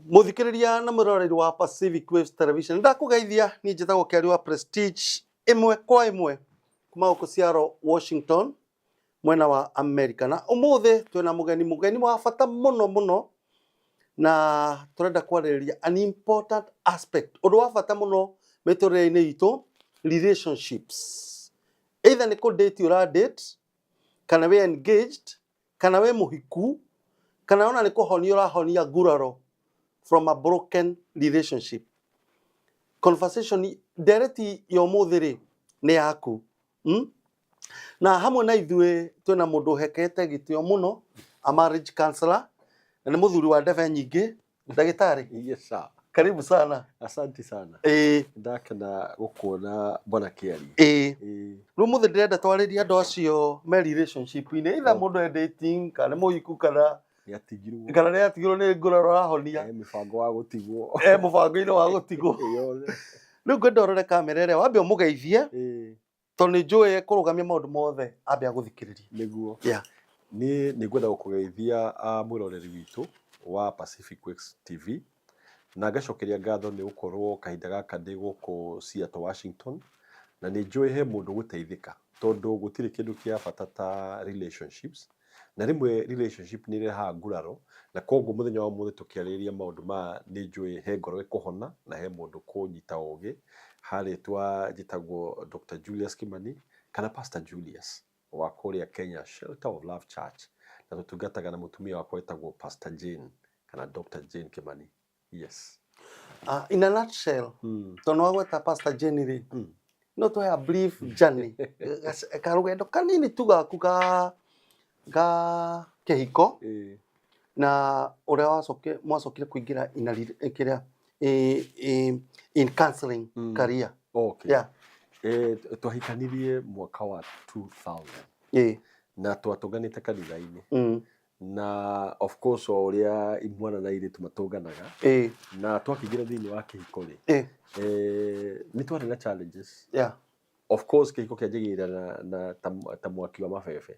Muthikiriria na mwiroreri wa Pacific Waves Television, ndakugeithia. Niĩ njĩtagwo Kĩari wa Prestige, ĩmwe kwa ĩmwe kuma gũkũ Seattle, Washington, mwena wa America. Na ũmũthĩ twĩna mũgeni, mũgeni wa bata mũno mũno, na tũrenda kwarĩrĩria an important aspect, ũndũ wa bata mũno mĩtũrĩre-inĩ itũ, relationships. Either nĩ kũ date ũra date, kana wĩ engaged, kana wĩ mũhiku, kana ona nĩ kũhonia ũrahonia nguraro from a broken relationship. Conversation, ndereti ya ũmũthĩ rĩ, nĩ yaku, Na hamwe na ithuĩ twĩna mũndũ ũhekete gĩtĩo mũno, a marriage counselor, na nĩ mũthuri wa ndebe nyingĩ, ndagĩtarĩ. Yes, sir. Karibu sana. Asante sana. Ĩĩ. Ndakena gũkuona, bwana Kĩari. Ĩĩ. Rĩu mũthĩ ndĩrenda twarĩrie andũ acio me relationship-inĩ, either mũndũ e dating, kana nĩ mũhiku, kana Nĩatigirwo. Kana nĩ atigirwo nĩ nguraro arahonia. E mĩbango wa gũtigwo. E mũbango-inĩ wa gũtigwo. Yothe. Rĩu ngwenda ũrore kamera ĩrĩa, wambe ũmũgeithie, tondũ nĩ njũĩ kũrũgamia maũndũ mothe ambe agũthikĩrĩrie. Nĩguo. Yeah. Niĩ nĩ ngwenda gũkũgeithia mwĩroreri witũ wa Pacific Waves TV, na ngacokeria ngatho nĩ gũkorwo kahinda gaka ndĩ gũkũ Seattle, Washington, na nĩ njũĩ he mũndũ gũteithĩka, tondũ gũtirĩ kĩndũ kĩa bata ta relationships, na rĩmwe relationship nĩ irehaga nguraro, na koguo mũthenya wa ũmũthĩ tũkĩarĩrĩria maũndũ maya, nĩ njũĩ he ngoro ĩkũhona na he mũndũ kũnyita ũgĩ. Harĩtwa njĩtagwo Dr. Julius Kimani kana Pastor Julius wa kũrĩa Kenya Shelter of Love Church, na tũtungataga na mũtumia wakwa wĩtagwo Pastor Jane kana Dr. Jane Kimani. Yes. In a nutshell, tondũ wagweta Pastor Jane rĩ, no tũhe a brief journey, karũgendo kanini tu gaku ga kĩhiko, na ũrĩa wacoke mwacokire kũingĩra in a kĩrĩa in counseling career. Okay. Yeah. Twahikanirie mwaka wa 2000 na twatũnganĩte kanitha-inĩ, na of course o ũrĩa imwana na airĩtu matũnganaga, na twakĩingĩra thĩinĩ wa kĩhiko rĩ, nĩ twarĩ na challenges. Of course kĩhiko kĩanjagĩrĩra na ta mwaki wa mabebe,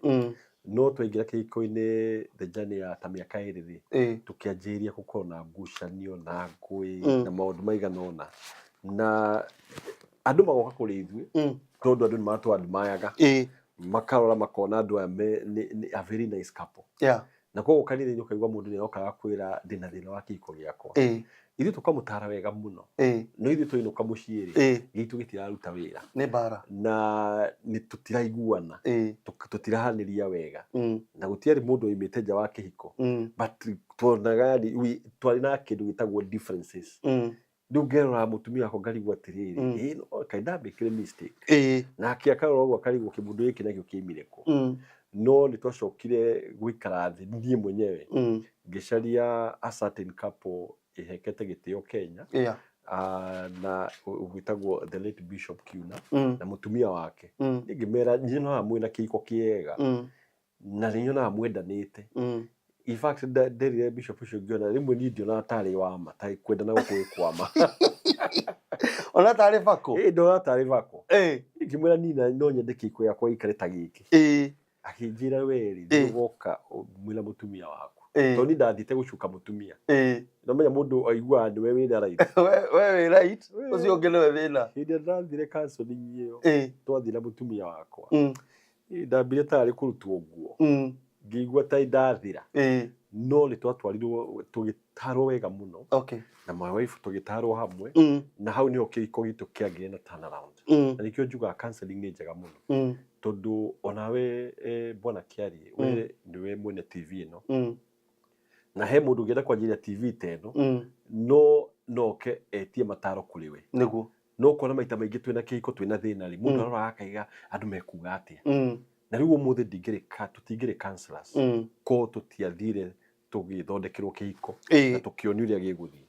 no twaingĩra kĩhiko-inĩ, the journey ya ta mĩaka 2 rĩ, tũkĩanjĩrĩria gũkorwo na ngucanio na ngũĩ na maũndũ maigana ũna, na andũ magoka kũrĩ ithuĩ, tondũ andũ nĩ matũ-admire-ga, makarora makona andũ aya nĩ a very nice couple, na koguo kanitha-inĩ ũkaigua mũndũ nĩ aroka agakwĩra, "Ndĩna thĩna wa kĩhiko gĩakwa." Ithuĩ tũkamũtara wega mũno, no ithuĩ twainũka mũciĩ rĩ, gitũ gĩtiraruta wĩra. Nĩ mbara. Na nĩ tũtiraiguana, tũtirahanĩria wega, na gũtiarĩ mũndũ oimĩte nja wa kĩhiko, but tuonaga yani twarĩ na kĩndũ gĩtagwo differences. Rĩu ngerora mũtumia wakwa ngarigwo atĩrĩrĩ, ĩ no kaĩ ndambĩkire mistake? Nake akarora ũguo akarigwo kĩmũndũ gĩkĩ nakĩo kĩimire kũ. No nĩ twacokire gũikara thĩ, niĩ mwenyewe ngĩcaria a certain couple ĩhekete gĩtĩo Kenya, na gwĩtagwo the late Bishop Kiuna na mũtumia wake. Niĩ ngĩmera nyonaga mwĩna kĩhiko kĩega, na nĩ nyonaga mwendanĩte. In fact, nderire bishop ũcio ngĩona rĩmwe niĩ ndionaga tarĩ wa ma, tarĩ kwendana gũkũ gwĩ kwa ma. Ona tarĩ bako. Ĩ, ndona tarĩ bako. Ngĩmwĩra niĩ na no nyende kĩhiko gĩakwa gĩikare ta gĩkĩ. Akĩnjĩra, "We rĩ, ũgoka mwĩna mũtumia waku," tondũ niĩ ndathiĩte gũcuka mũtumia. Nomenya mũndũ aiguaga nĩwe wĩna right. We wĩ right, ũcio ũngĩ nĩwe thĩna. Hĩndĩ ĩrĩa ndathire counseling ĩyo, twathiĩ na mũtumia wakwa, ndambire tarĩ kũrutwo nguo, ngĩigua ta ndathira, no nĩ twatwarirwo tũgĩtarwo wega mũno na my wife, tũgĩtarwo hamwe, na hau nĩho kĩhiko gitũ kĩagĩire na turnaround. Na nĩkĩo njugaga counseling nĩ njega mũno, tondũ onawe, bwana Kĩarie, we nĩwe mwene TV ĩno, na he mũndũ ũngĩenda kwanjĩrĩria TV ta ĩno, no noke etie mataro kũrĩ we. No kuona maita maingĩ twĩna kĩhiko twĩna thĩna rĩ, mũndũ aroraga akaiga andũ mekuga atĩa. Na rĩu ũmũthĩ ndingĩrĩ tũtingĩrĩ counselors ko tũtiathire tũgĩthondekerwo kĩhiko na tũkĩonio ũrĩa gĩgũthiĩ.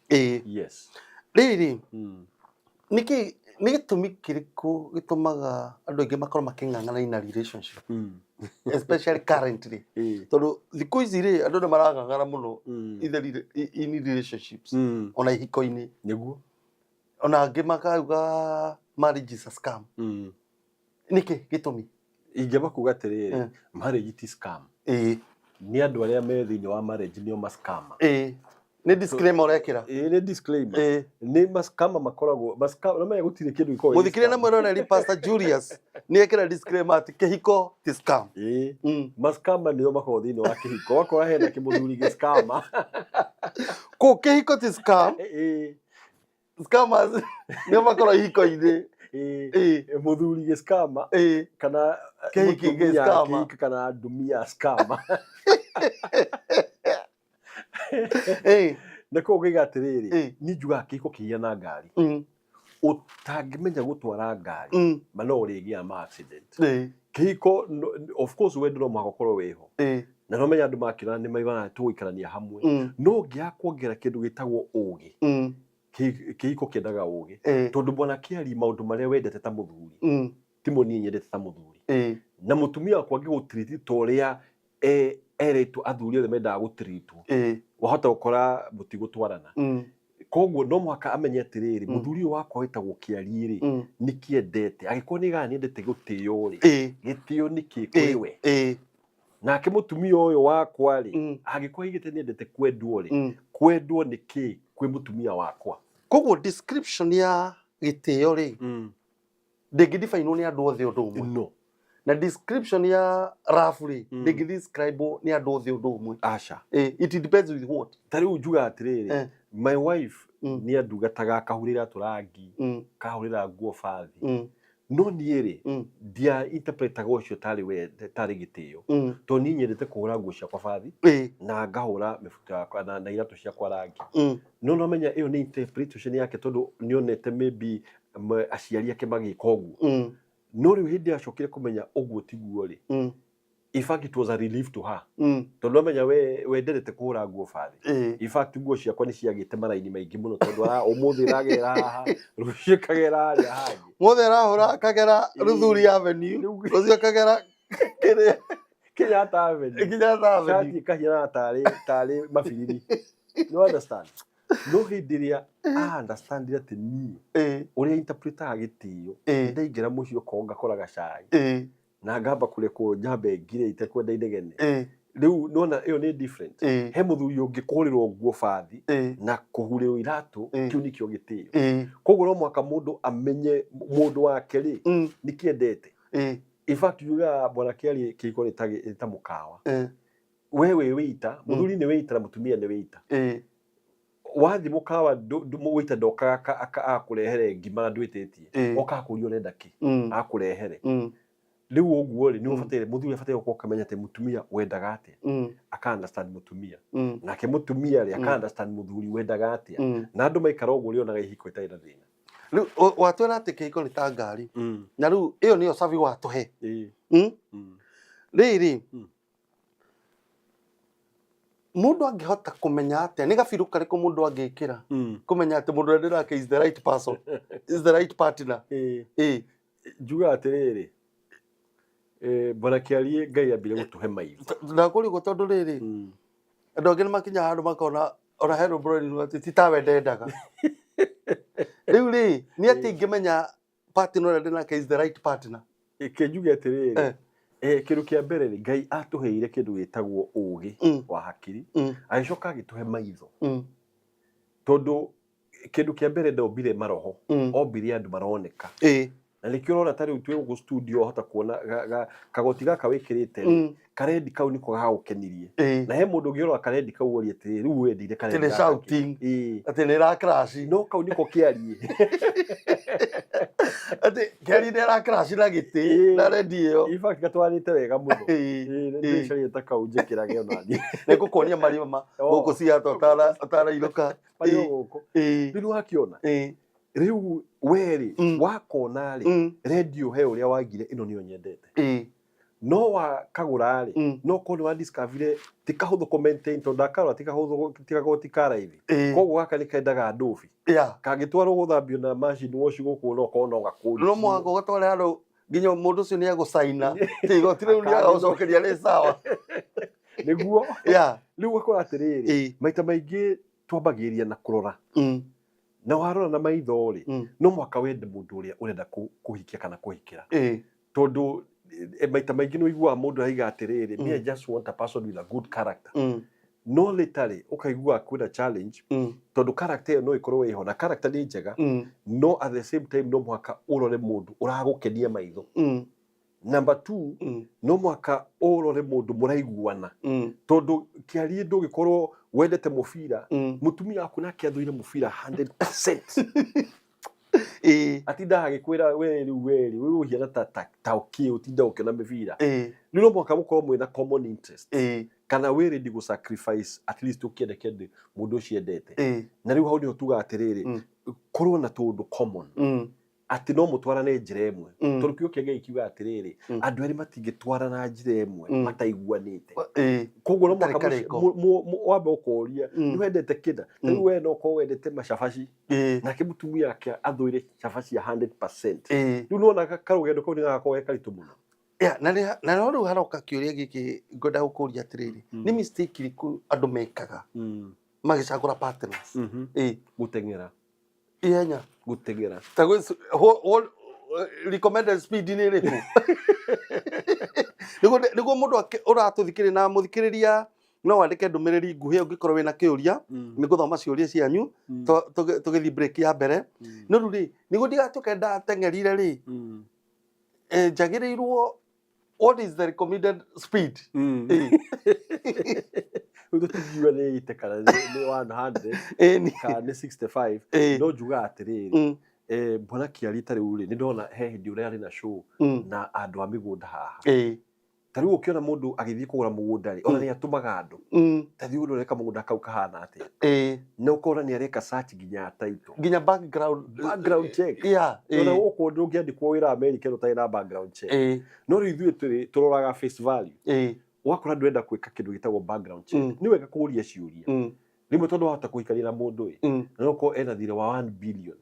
Yes. Rĩrĩ, nĩkĩ nĩ gĩtũmi kĩrĩkũ gĩtũmaga andũ aingĩ makorwo makĩng'ang'ana in a relationship, especially currently? Tondũ thikũ ici rĩ, andũ nĩ marang'ang'ana mũno in the in relationships, ona ihiko-inĩ. Ona angĩ makauga marriage is a scam. Nĩkĩ gĩtũmi? Ingĩamba kuga atĩrĩrĩ, marriage ti scam. Nĩ andũ arĩa me thĩinĩ wa marriage nĩo ma scammer. Nĩ disclaimer ũrekĩra. Ĩĩ, nĩ disclaimer. Ĩĩ. Nĩ mascama makoragwo mascama, no menya gũtirĩ kĩndũ gĩkoragwo gĩ Mũthikĩrĩria na scam. mwĩroreri, Pastor Julius nĩ ekĩra disclaimer atĩ kĩhiko ti scam. Ĩĩ. Mascama nĩo makoragwo thĩinĩ wa kĩhiko, wakora hena kĩmũthuri gĩscama. Kũ kĩhiko ti scam. Ĩĩ. Scammers nĩo makoragwo ihiko-inĩ. Ĩĩ. Ĩĩ. Mũthuri gĩscama Ĩĩ. kana Kĩhiki mũtumia gĩscama. kĩhiki kana ndumia scama. Ĩĩ. Na koguo ngaiga atĩrĩrĩ, Ĩĩ. niĩ njugaga kĩhiko kĩhiana ngari. Ũtangĩmenya gũtwara ngari, ma no ũrĩgĩa ma accident. Kĩhiko of course wendo no mũhaka ũkorwo wĩho. Na no menya andũ makĩona nĩ maiguaga tũgũikarania hamwe. No ũngĩaga kuongerera kĩndũ gĩtagwo ũgĩ, kĩhiko kĩendaga ũgĩ. Tondũ bwana Kĩari, maũndũ marĩa wendete ta mũthuri timo niĩ nyendete ta mũthuri. Na mũtumia wakwa angĩgũtiriti ta ũrĩa erĩtwo athuri othe mendaga gũtiritwo, wahota gũkora mũtigũtwarana. Koguo no mũhaka amenye atĩrĩrĩ, mũthuri ũyũ wakwa wĩtagwo Kĩariĩ rĩ, nĩkĩendete angĩkorwo nĩ gaga nĩendete gũtĩo rĩ, gĩtĩo nĩkĩ kũrĩ we? Nake mũtumia ũyũ wakwa rĩ, angĩkorwo aigĩte nĩendete kwendwo rĩ, kwendwo nĩkĩ kwĩ mũtumia wakwa? Koguo description ya gĩtĩo rĩ, ndĩngĩ-definwo nĩ andũ othe ũndũ ũmwe. No. Na description ya love rĩ, ndĩngĩ-describe nĩ andũ othe ũndũ ũmwe. Aca. It depends with what. Ta rĩu njugaga atĩrĩrĩ, my wife nĩ andungataga, akahurĩra tũrangi, akahũrĩra nguo bathi, no niĩ rĩ, ndia interpretaga ũcio tarĩ we tarĩ gĩtĩo, tondũ niĩ nyendete kũhũra nguo ciakwa bathi na ngahũra mĩbuto yakwa na iratũ ciakwa rangi. No nomenya ĩyo nĩ interpretation yake, tondũ nĩonete maybe aciari ake magĩka ũguo. No rĩu hĩndĩ acokire kũmenya ũguo tiguo rĩ, in fact it was a relief to her, tondũ amenya we wenderete kũhũra nguo bathi. In fact nguo ciakwa nĩ ciagĩte maraini maingĩ mũno, tondũ ũmũthĩ ĩragera haha, rũciũ ĩkagera harĩa hangĩ. Mothe arahũra akagera Luthuli Avenue, rũciũ akagera kĩrĩa? Kenyatta Avenue. Kenyatta Avenue. Shati ĩkahiana tarĩ mabiriri, you understand? No hĩndĩ ĩrĩa a understand atĩ niĩ ũrĩa interpretaga gĩtĩo, ndaingĩra mũciĩ okorwo ngakoraga cai na ngamba kũrekwo nyambe ngire itekwenda inegene. Rĩu nona ĩyo nĩ different. He mũthuri ũngĩ kũhũrĩrwo nguo bathi na kũhurĩrwo iratũ, kĩu nĩkĩo gĩtĩo. Koguo no mũhaka mũndũ amenye mũndũ wake rĩ, nĩkĩendete. In fact yugaga bwana Kĩariĩ, kĩhiko nĩ ta mũkawa. We wĩ wĩita, mũthuri nĩ wĩita na mũtumia nĩ wĩita. Wathiĩ mũkawa, wĩita ndokaga agakũrehere ngima na ndwĩtĩtie. Okaga kũria ũrenda kĩ, akũrehere. Rĩu ũguo rĩ, nĩ ũbataire, mũthuri abataire gũkorwo akamenya atĩ mũtumia wendaga atĩa, aka understand mũtumia, nake mũtumia rĩ, aka understand mũthuri wendaga atĩa. Na andũ maikara ũguo, rĩonaga ihiko itarĩ na thĩna. Rĩu watwĩra atĩ kĩhiko nĩ ta ngari, na rĩu ĩyo nĩyo cabi watũhe. Rĩrĩ, mũndũ angĩhota kũmenya atĩa, nĩ gabiru karĩkũ mũndũ angĩkĩra kũmenya atĩ mũndũ ũrĩa ndĩnake is the right person, is the right partner? Ĩĩ. Njugaga atĩrĩrĩ, bwana Kĩariĩ, Ngai ambire gũtũhe maitho. Ndakũria ũguo tondũ rĩrĩ, andũ angĩ nĩ makinyaga handũ makona ona he rwĩmbo rũrainwo atĩ ti tawe ndendaga. Rĩu rĩ, nĩ atĩ ingĩmenya partner ũrĩa ndĩnake is the right partner? Reke njuge atĩrĩrĩ, kĩndũ kĩa mbere rĩ, Ngai atũheire kĩndũ gĩtagwo ũgĩ wa hakiri, agĩcoka agĩtũhe maitho, tondũ kĩndũ kĩa mbere ndombire maroho, ombire andũ maroneka. Na nĩkĩo ũrona ta rĩu twĩ gũkũ studio, wahota kuona kagoti gaka wĩkĩrĩte rĩ, karendi kau nĩko gagũkenirie. Na he mũndũ ũngĩ ũrora karendi kau orie atĩrĩrĩ, rĩu wendire karendi Atĩ nĩ gaka kĩ? shouting. Atĩ nĩ ĩra crash. No kau nĩko kĩariĩ. Atĩ kĩariĩ nĩ ĩra crash na gĩtĩ na rendi ĩyo. In fact gatwarĩte wega mũno. Ĩĩ, nĩ ndĩcarie ta kau njĩkĩrage ona niĩ. Nĩ ngũkuonia marima ma gũkũ Seattle ũtarainũka. Marĩ o gũkũ. Rĩu nĩwakĩona, rĩu we rĩ, wakona rĩ, rendio he ũrĩa wagire ĩno nĩyo nyendete, no wakagũra rĩ, no korwo nĩ wa discover ti kahũthũ kũ maintain, tondũ ndakarora ti kahũthũ, ti kagoti ka raithi. Koguo gaka nĩ kendaga ndũbi, kangĩtwarwo gũthambio na machine wash gũkũ, no korwo no gakũnjio. No mũhaka ũgatware handũ nginya mũndũ ũcio nĩ egũcaina atĩ igoti rĩu nĩ agagũcokeria rĩ sawa. Nĩguo. Rĩu ũgakora atĩrĩrĩ, maita maingĩ twambagĩrĩria na kũrora, na warora na maitho rĩ, no mũhaka wende mũndũ ũrĩa ũrenda kũhikia kana kũhikĩra, tondũ maita maingĩ nĩ ũiguaga mũndũ araiga atĩrĩrĩ, "Me, I just want a person with a good character." No later rĩ, ũkaigua kwĩna challenge tondũ character ĩyo no ĩkorwo ĩho na character nĩ njega, no at the same time no mũhaka ũrore mũndũ ũragũkenia maitho. Number two, no mũhaka ũrore mũndũ mũraiguana, tondũ kĩarie ndũngĩkorwo wendete mũbira, mũtumia waku nake athũire mũbira 100%. Atindaga agĩkwĩra we rĩu we rĩ we ũhiana ta ũkĩ ũtinda ũkĩona mĩbira. Rĩu no mũhaka mũkorwo mwĩna common interest, kana wĩ ready gũ sacrifice at least ũkĩende kĩndũ mũndũ ũcio endete. Na rĩu hau nĩho tugaga atĩrĩrĩ, korwo na tũũndũ common, atĩ no mũtwarane njĩra ĩmwe, tondũ kiugo kĩa Ngai kiugaga atĩrĩrĩ, andũ erĩ matingĩtwarana njĩra ĩmwe mataiguanĩte. Koguo no Hatarĩ mũhaka karĩko. Wambe ũkoria, nĩ wendete kĩna ta rĩu we no ũkorwo wendete macabaci, nake mũtumia wake athũire cabaci ya 100%. Rĩu nĩwona karũgendo kau nĩ gagakorwo ge karitũ mũno. Yeah, na no rĩu haroka kĩũria gĩkĩ ngwenda gũkũria atĩrĩrĩ, nĩ mistake irĩkũ andũ mekaga magĩcagũra partners? Gũteng'era. Ihenya. Gũteng'era. Ta recommended speed nĩ ĩrĩkũ nĩguo mũndũ ũratũthikĩrĩria na mũthikĩrĩria no wandĩke ndũmĩrĩri nguhĩ ũngĩkorwo wĩna kĩũria, nĩ ngũthoma ciũria cianyu tũgĩthiĩ break ya mbere. No rĩu rĩ, nĩguo ndigatuĩke ndateng'erire rĩ, njagĩrĩirwo, what is the recommended speed? Rĩu tũtingiuga nĩ 80 kana nĩ 100 kana nĩ 65. No njugaga atĩrĩrĩ, mbona kĩari ta rĩu rĩ, nĩ ndona he hĩndĩ ũrĩa arĩ na show na andũ a mĩgũnda haha. Ta rĩu ũkĩona mũndũ agĩthiĩ kũgũra mũgũnda rĩ, ona nĩ atũmaga andũ, ta thiĩ ũrore kamũgũnda kau kahana atĩa, na ũkona nĩ areka search nginya ya title, nginya background. Background check. Ona gũkũ ndũngĩandĩkwo wĩra America ĩno ũtarĩ na background check. No rĩu ithuĩ tũroraga face value, ũgakora ndũrenda gwĩka kĩndũ gĩtagwo background check. Nĩ wega kũũria ciũria rĩmwe, tondũ wahota kũhikania na mũndũ ĩ, na no ũkorwo ena thirĩ wa 1 billion.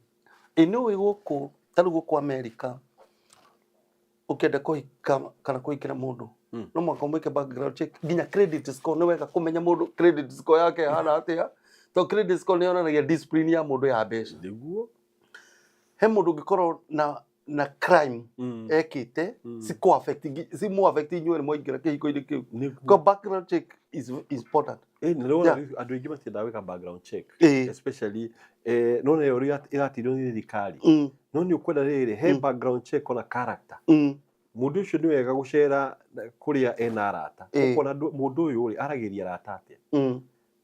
Ĩ nĩ ũĩ gũkũ, ta rĩu gũkũ America, ũkĩenda kũhika kana kũhikĩra mũndũ, no mũhaka ũmwĩke background check, nginya credit score. Nĩ wega kũmenya mũndũ credit score yake ĩhana atĩa, tondũ credit score nĩ yonanagia discipline ya mũndũ ya mbeca. He mũndũ ũngĩkorwo na crime ekĩte, cikũ affect, cimu affect inyuĩ nĩ mwaingĩra kĩhiko-inĩ kĩu. Ko background check is important. Ĩ na nĩwona rĩu andũ aingĩ matiendaga gwĩka background check, especially nona ĩyo ũrĩa ĩratirwo nĩ thirikari. No nĩ ũkwenda rĩrĩ he background check ona character, mũndũ ũcio nĩ wega gũcera kũrĩa ena arata, ũkona mũndũ ũyũ rĩ aragĩria arata atĩa.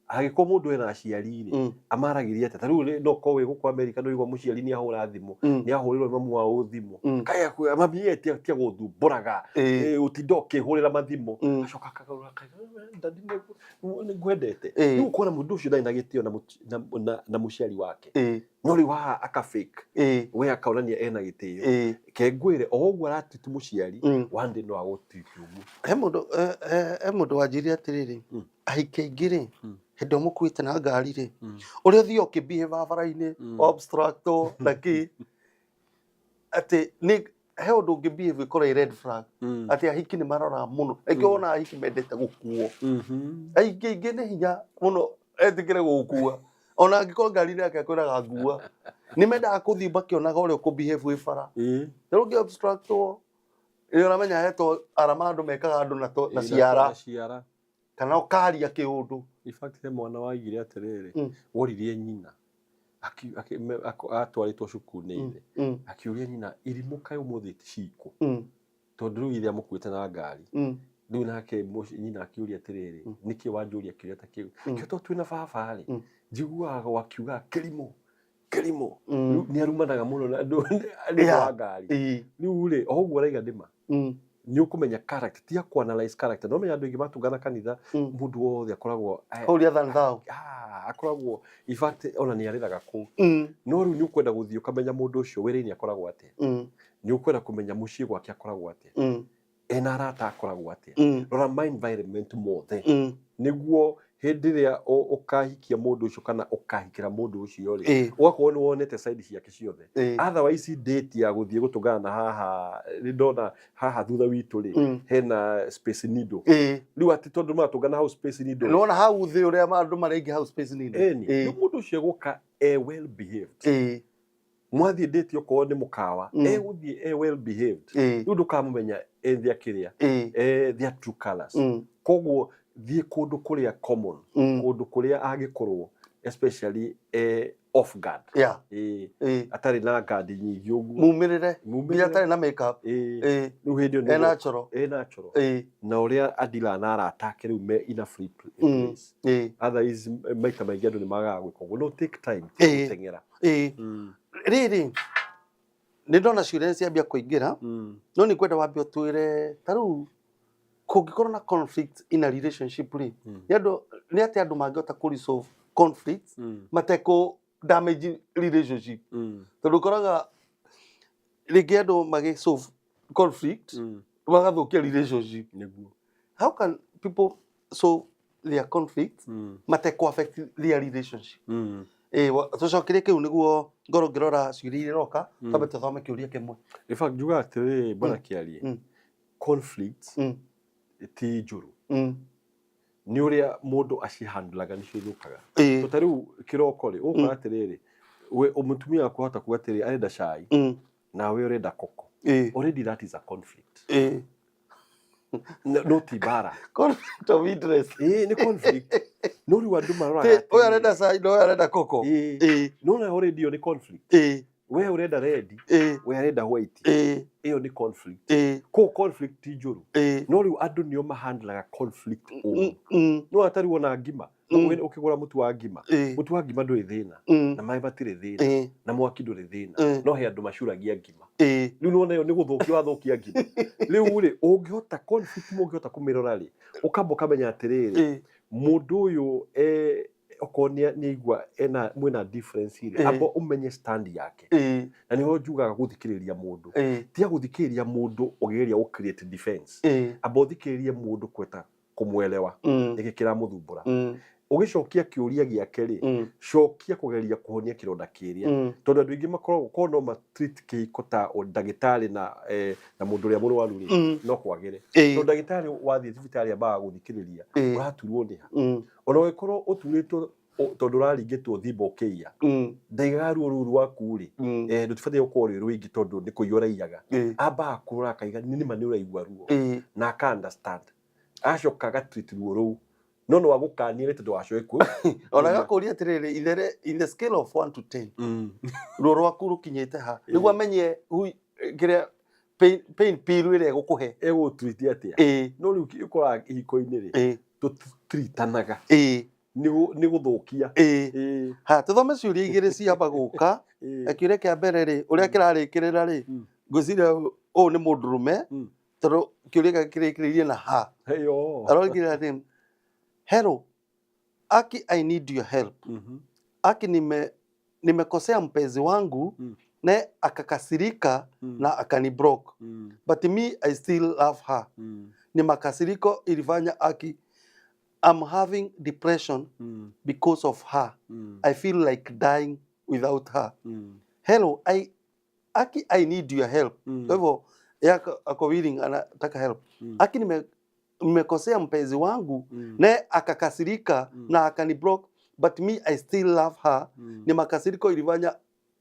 Angĩkorwo mũndũ ena aciari rĩ, amaragĩria atĩa. Ta rĩu no korwo wĩ gũkũ America, nĩ ũigua mũciari nĩ ahũra thimũ, nĩ ahũrĩrwo mamu wao thimũ, kaya mami ye tia gũthumbũraga, ũtinda ũkĩhũrĩra mathimũ. Acoka akagarũra akauga, "Daddy, nĩ ngwendete." Rĩu ũkona mũndũ ũcio ndarĩ na gĩtĩo na mũciari wake, no rĩu haha aka fake, we akaonania ena gĩtĩo. Ke ngwĩre, o ũguo aratutu mũciari, one day no agũtuĩke ũguo. He mũndũ wanjĩrire atĩrĩrĩ, ahiki aingĩ rĩ, hĩndĩ ĩrĩa mũkuĩte na ngari rĩ, ũrĩa ũthiaga ũkĩbehave barabara-inĩ, obstructwo na kĩ, atĩ nĩ he ũndũ ũngĩ behave ĩkorwo ĩ red flag, atĩ ahiki nĩ maroraga mũno. Rĩngĩ wona ahiki mendete gũkuo, aingĩ aingĩ nĩ hinya mũno etĩkĩre gũgũkua ona angĩkorwo ngari-inĩ yake akwĩraga ngua. Nĩ mendaga kũthiĩ makĩonaga ũrĩa ũkũbehave wĩ bara. Rĩu ũngĩ obstructwo, ĩ ũramenya hetwo arama andũ mekaga andũ na ciara. Na ciara. Kana ũkaria kĩũndũ. In fact, he mwana waigire atĩrĩrĩ, woririe nyina atwarĩtwo cukuru nĩ ithe, akiũria nyina, irimũ kaĩ ũmũthĩ cikũ, tondũ rĩu ithe amũkuĩte na ngari. Rĩu nake nyina akĩũria atĩrĩrĩ, nĩkĩ wanjũria kĩũria ta kĩu? Kĩo tondũ twĩna baba rĩ, njiguaga wakiuga kĩrimũ kĩrimũ. Rĩu nĩ arumanaga mũno na andũ nĩ ũndũ wa ngari. Rĩu rĩ, o ũguo araiga nĩma, nĩ ũkũmenya character, ti ya analyze character. No menya andũ aingĩ matungana kanitha, mũndũ wothe akoragwo holier than thou. Ah, akoragwo, in fact, ona nĩ arĩraga kũu. No rĩu nĩ ũkwenda gũthiĩ ũkamenya mũndũ ũcio wĩra-inĩ akoragwo atĩa, nĩ ũkwenda kũmenya mũciĩ gwake akoragwo atĩa, ena arata akoragwo atĩa. Rora ma environment mothe, nĩguo hĩndĩ ĩrĩa ũkahikia mũndũ ũcio kana ũkahikĩra mũndũ ũcio rĩ, ũgakorwo nĩ wonete side ciake ciothe. Otherwise date ya gũthiĩ gũtũngana na haha nĩ ndona haha thutha witũ rĩ, hena Space Needle. Rĩu atĩ tondũ maratũngana hau Space Needle. Nĩwona hau thĩ ũrĩa andũ maraingĩ hau Space Needle. Ĩni rĩu mũndũ ũcio egũka e well behaved. Mwathiĩ date, okorwo nĩ mũkawa, egũthiĩ e well behaved. Rĩu ndũkamũmenya e thĩa kĩrĩa, e their true colors. Koguo Thiĩ kũndũ kũrĩa common, kũndũ kũrĩa angĩkorwo especially off guard. Atarĩ na guard nyingĩ ũguo. Mumĩrĩre nginya Mumĩrĩre. Atarĩ na makeup. Rĩu hĩndĩ ĩyo e nĩguo- natural. E natural. Na ũrĩa adila na arata ake rĩu me in a free place. Otherwise maita maingĩ andũ nĩ magaga gwĩka ũguo, no take time, ti gũteng'era. Rĩrĩ nĩ ndona ciũria nĩ ciambia kũingĩra, no nĩ ngwenda wambe ũtwĩre ta rĩu kũngĩkorwo na conflict in a relationship rĩ, nĩ andũ nĩ atĩa andũ mangĩhota kũ resolve conflict matekũ damage relationship? Tondũ ũkoraga rĩngĩ andũ magĩ solve conflict magathũkia relationship. How can people solve their conflict matekũ affect their relationship? Tũcokerie kĩu nĩguo ngorwo ngĩrora ciũria iria iroka. Twambe tũthome kĩũria kĩmwe. In fact, njugaga atĩrĩrĩ, bwana Kĩarie, conflicts ti njũru, nĩ ũrĩa mũndũ acihandlaga nĩcio ithũkaga. To ta rĩu kĩroko rĩ, ũgũkora atĩrĩrĩ, we mũtumia waku ahota kuga atĩrĩrĩ, arenda cai, nawe ũrenda koko. Already that is a conflict. No ti mbara. Conflict of interest. Nĩ conflict, no rĩu andũ maroraga Ũyũ arenda cai na ũyũ arenda koko. No na already ĩyo nĩ conflict. We ũrenda red, we arenda white. Ĩyo nĩ conflict. Koguo conflict ti njũru, no rĩu andũ nĩo mahandlaga conflict ũru. No atarĩ wona ngima, ũkĩgũra mũtu wa ngima, mũtu wa ngima ndũrĩ thĩna, na maĩ matirĩ thĩna, na mwaki ndũrĩ thĩna, no he andũ macuragia ngima. Rĩu nĩwona ĩyo nĩ gũthũkia wathũkia ngima. Rĩu rĩ, ũngĩhota conflict, mũngĩhota kũmĩrora rĩ, ũkamba ũkamenya atĩrĩrĩ, mũndũ ũyũ okorwo nĩ aigua ena mwĩna difference rĩ, amba ũmenye stand yake. Na nĩho njugaga gũthikĩrĩria mũndũ, tiga gũthikĩrĩria mũndũ ũkĩgeria gũ create defense. Amba ũthikĩrĩrie mũndũ kweta kũmwelewa nĩkĩ kĩramũthumbũra. Ũgĩcokia kĩũria gĩake rĩ, cokia kũgeria kũhonia kĩronda kĩrĩa, tondũ andũ aingĩ makoragwo korwo no ma-treat kĩhiko ta ndagĩtarĩ na mũndũ ũrĩa mũrwaru rĩ, no kwagĩre, tondũ ndagĩtarĩ wathiĩ thibitarĩ ambaga gũthikĩrĩria ũraturwo nĩ ha. Ona ũngĩkorwo ũturĩtwo tondũ ũraringĩtwo thimba ũkĩiya, ndaigaga ruo rũu rwaku rĩ, rũtibatiĩ gũkorwo rwĩ rũingĩ tondũ nĩ kũiya ũraiyaga. Ambaga kũrora akaiga nĩ nĩma nĩ ũraigua ruo, na aka understand, acoka agatreat ruo rũu, no no agũkanie nĩ tondũ wacoke ku Ona gakũria atĩrĩrĩ, in the scale of 1 to 10, ruo rwaku rũkinyĩte ha, nĩguo amenye kĩrĩa pain pill ĩrĩa egũkũhe. Egũtreat atĩa. No rĩu ũkoraga ihiko-inĩ rĩ, tũtitreatanaga, nĩ gũthũkia. Ha tũthome ciũria igĩrĩ ciamba gũka. Kĩũria kĩa mbere rĩ, ũrĩa kĩrarĩkĩrĩra rĩ, ngwĩciria ũyũ nĩ mũndũrũme, tondũ kĩũria gĩake kĩrĩkĩrĩirie na ha. Heyo. Aroigire atĩ, "Hello Aki, I need your help. Aki, nimekosea mpenzi wangu, naye akakasirika na akaniblock, but me, I still love her. Ni makasiriko ilifanya. Aki, I'm having depression because of her. I feel like dying without her. Hello, I Aki, I need your help." Kwa hivyo yeye ako willing, anataka help. "Aki, nimekosea mpenzi wangu, naye akakasirika na akaniblock, but me, I still love her. Ni makasiriko ilifanya.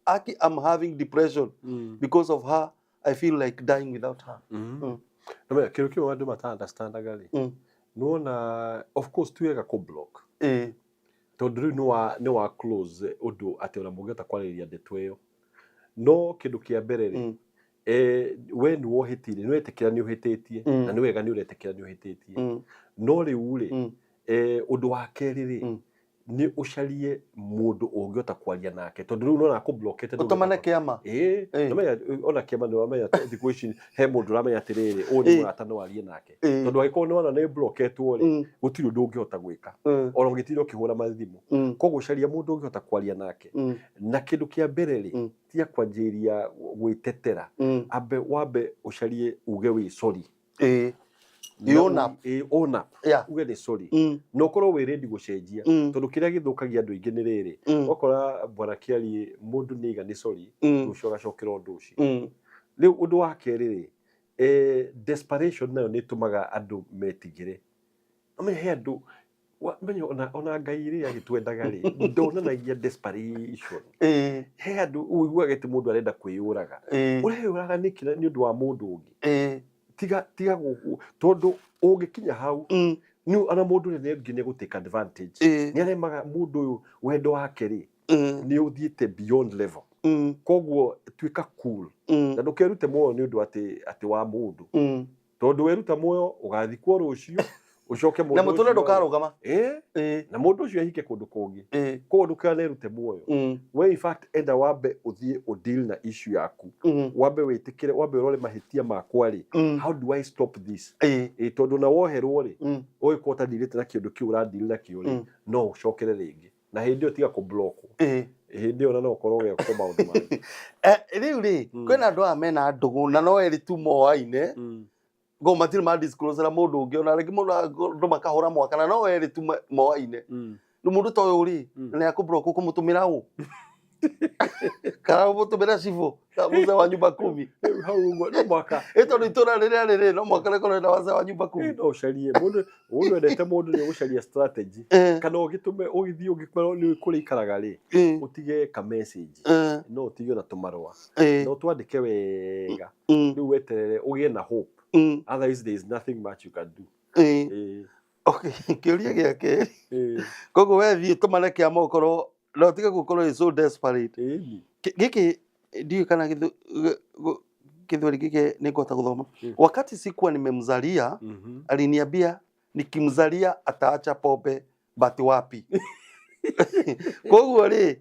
Aki, I'm having depression because of her. I feel like dying without her." Nĩmenya, kĩndũ kĩmwe andũ mata understandaga rĩ, nĩwona, of course ti wega kũ block, tondũ rĩu nĩ wa close ũndũ atĩ ona mũngĩhota kwarĩrĩria ndeto ĩyo. No kĩndũ kĩa mbere rĩ, we nĩ wohĩtire, nĩ wetĩkĩra nĩ ũhĩtĩtie, na nĩ wega nĩ ũretĩkĩra nĩ ũhĩtĩtie. No rĩu rĩ, ũndũ wa kerĩ rĩ, nĩ ũcarie mũndũ ũngĩhota kwaria nake, tondũ rĩu nona akũblokete. Ũtũmane kĩama. Nĩmenya, ona kĩama nĩ wamenya thikũ ici he mũndũ ũramenya atĩrĩrĩ, ũyũ nĩ mũrata no arie nake, tondũ angĩkorwo nĩ wona nĩ bloketwo rĩ, gũtirĩ ũndũ ũngĩhota gwĩka, ona ũngĩtinda ũkĩhũra mathimũ. Koguo caria mũndũ ũngĩhota kwaria nake. Na kĩndũ kĩa mbere rĩ, tiga kwanjĩrĩria gwĩtetera. Ambe wambe ũcarie uge wĩ sorry. You own up. Own up. Uge nĩ sorry, na ũkorwo wĩ ready gũcenjia, tondũ kĩrĩa gĩthũkagia andũ aingĩ nĩ rĩrĩ, ũgakora, bwana Kĩarie, mũndũ nĩ aiga nĩ sorry, rũciũ agacokera ũndũ ũcio. Rĩu ũndũ wa kerĩ rĩ, desperation nayo nĩ ĩtũmaga andũ metigĩre. Ũmenye he andũ menye ona Ngai rĩ agĩtwendaga rĩ, ndonanagia desperation. He andũ ũiguaga atĩ mũndũ arenda kwĩyũraga. Ũreyũraga nĩkĩ nĩ ũndũ wa mũndũ ũngĩ? Tiga tondũ ũngĩkinya hau, Nĩ ona mũndũ ũrĩa nĩ nĩ gũ take advantage. Nĩ aremaga mũndũ ũyũ wendo wake rĩ nĩ ũthiĩte beyond level. Koguo tuĩka cool. Na ndũkerute muoyo nĩ ũndũ atĩ atĩ wa mũndũ. Tondũ weruta muoyo ũgathikwo rũciũ ũcoke Na mũndũ mũtũrĩre ũcio ndũkarũgama. Na mũndũ ũcio ahike kũndũ kũngĩ. Koguo ndũkanerute muoyo. We in fact enda wambe ũthiĩ ũdeal na issue yaku. Wambe wĩtĩkĩre, wambe ũrore mahĩtia makwa rĩ. How do I stop this? Tondũ na woherwo rĩ, ũgĩkorwo ũtadealĩte na kĩũndũ kĩu ũradeal nakĩo rĩ, no ũcokere rĩngĩ. Na hĩndĩ ĩyo tiga kũblockwo. Hĩndĩ ĩyo na no ũkorwo ũgekwo maũndũ mangĩ. Rĩu rĩ, kwĩna andũ aya mena ndũgũ na no erĩ tu moaine, ngo matirĩ ma disclose na mũndũ ũngĩ, ona rĩngĩ mũndũ andũ makahũra mwaka na no erĩ tu moaine. Rĩu mũndũ ta ũyũ rĩ, nĩ akũblock, ũkũmũtũmĩra ũ? Kana ũmũtũmĩra cibũ mzee wa nyumba kumi? Rĩu hau ũguo no mwaka. Ĩ tondũ itũra rĩrĩa rĩrĩ no mwaka rĩkorwo na wazee wa nyumba kumi. No ũcarie mũndũ mũndũ wendete mũndũ nĩ ũgũcaria strategy. Kana ũgĩtũme ũgĩthiĩ ũngĩkorwo nĩ kũrĩa ikaraga rĩ, ũtige ka message. No ũtige ona tũmarũa. Na ũtwandĩke wega. Rĩu weterere ũgĩe na hope. Otherwise there is nothing much you can do. Okay, kĩũria gĩa kerĩ. Koguo we thiĩ tũmane kĩama ũkorwo no ũtige gũkorwo wĩ so desperate. Gĩkĩ ndiũĩ kana Gĩthweri gĩkĩ nĩ ngũhota gũthoma. Wakati sikuwa nimemzalia, aliniambia nikimzalia ataacha pombe, but wapi. Koguo rĩ,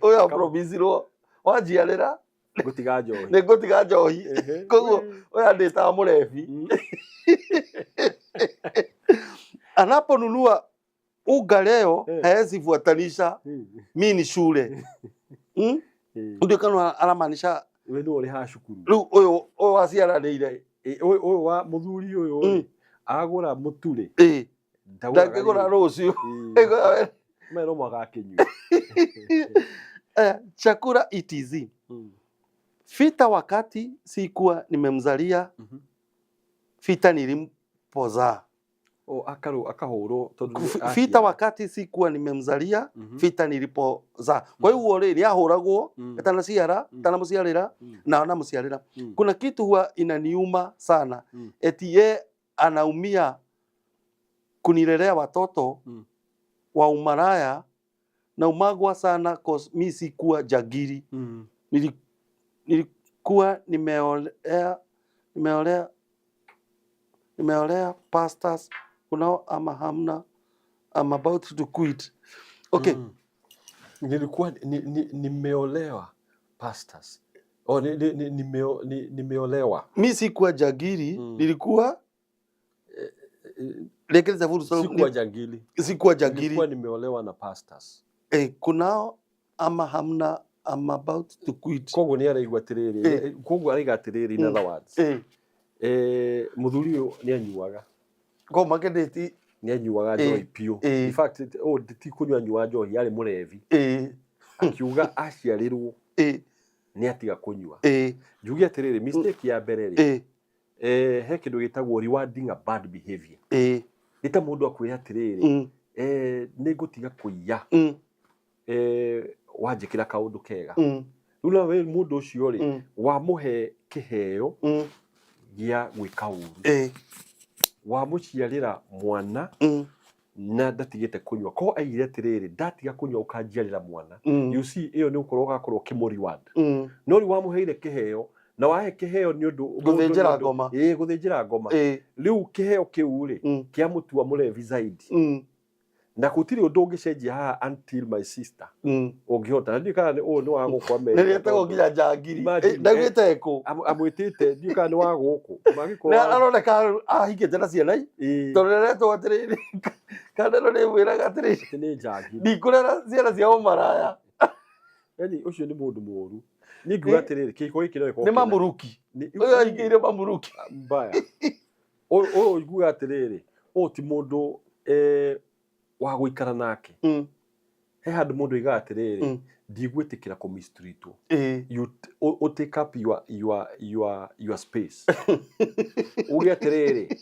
ũyũ apromisirwo wanjiarĩra Ngũtiga njohi. Nĩ ngũtiga njohi. Koguo ũyũ andĩtaga mũrebi. Anaponunua unga leo haezi fuatanisha mi ni shule. Ndio kana aramaanisha We nĩwe ũrĩhaga cukuru. Rĩu ũyũ waciaranĩire. Ũyũ wa mũthuri ũyũ rĩ, agũra mũtu rĩ, ndagũraga ndangĩgũra rĩngĩ. Rũciũ. Me no mũhaka akĩnyue. Chakula etc. Vita wakati sikuwa nimemzalia, vita nilimpozaa. O akarũ akahũrwo tondũ nĩ Vita aciara. wakati sikuwa nimemzalia, vita nilipozaa. Kwa hiyo rĩ, nĩ ahũragwo atanaciara, atanamuciarĩra na anamuciarĩra. Kuna kitu huwa inaniuma sana, eti ye anaumia kunilelea watoto wa umaraya na umagwa sana cause mi sikuwa jagiri. Nilikuwa nimeolea pastors kunao ama hamna. I'm about to quit. Okay. Nilikuwa nimeolewa pastors. Oh, nimeolewa. Mi sikuwa jagiri, nilikuwa rekereza fursa. Sikuwa jangili. Sikuwa jagiri. Nilikuwa nimeolewa na pastors. Kunao ama hamna. I'm about to quit. Koguo nĩ araigua atĩrĩrĩ, koguo araiga atĩrĩrĩ, in other words, mũthuri ũyũ nĩ anyuaga. Ko makedeti. Nĩ anyuaga njohi biũ. In fact, oh, ti kũnyua anyuaga njohi, arĩ mũrevi. Akiuga aciarĩrwo nĩ atiga kũnyua. Njuge atĩrĩrĩ, mistake ya mbere rĩ, he kĩndũ gĩtagwo rewarding a bad behavior. Nĩ ta mũndũ akwĩra atĩrĩrĩ, nĩ ngũtiga kũiya wanjĩkĩra kaũndũ kega. Rĩu nawe mũndũ ũcio rĩ, wamũhe kĩheo gĩa gwĩka ũru. Wamũciarĩra mwana na ndatigĩte kũnyua. Ko aigire atĩrĩrĩ, ndatiga kũnyua ũkanjiarĩra mwana. You see, ĩyo nĩ ũkorwo ũgakorwo ũkĩmũ reward. No rĩu wamũheire kĩheo na wahe kĩheo nĩ ũndũ Gũthĩnjĩra ngoma. Ĩĩ, gũthĩnjĩra ngoma. Rĩu kĩheo kĩu rĩ, kĩamũtua mũrevi zaidi. Na gũtirĩ ũndũ ũngĩcenjia haha until my sister ũngĩhota. Na ndiũĩ kana ũyũ nĩ wa gũkũ Amerika. Nĩ rĩetagwo nginya njangiri. Imagine, Ndaugĩte kũ? Amwĩtĩte, ndiũĩ kana nĩ wa gũkũ. Mangĩkorwo Na aroneka ahikĩte na ciana tondũ rĩretwo atĩrĩrĩ, kana ĩno nĩ ĩmwĩraga atĩrĩrĩ, Atĩ nĩ njangiri. Ndikũrera ciana cia ũmaraya. Yaani ũcio nĩ mũndũ mũũru. Niĩ ngiuga atĩrĩrĩ, kĩhiko gĩkĩ no gĩkorwo Nĩ kĩna- mamuruki. Nĩ- Ũyũ ahingĩire mamuruki. Mbaya. Ũyũ nguga atĩrĩrĩ, ũyũ ti mũndũ wa gũikara nake. He handũ mũndũ oigaga atĩrĩrĩ, ndigwĩtĩkĩra kũmistreatwo. You take up your space. Uge atĩrĩrĩ,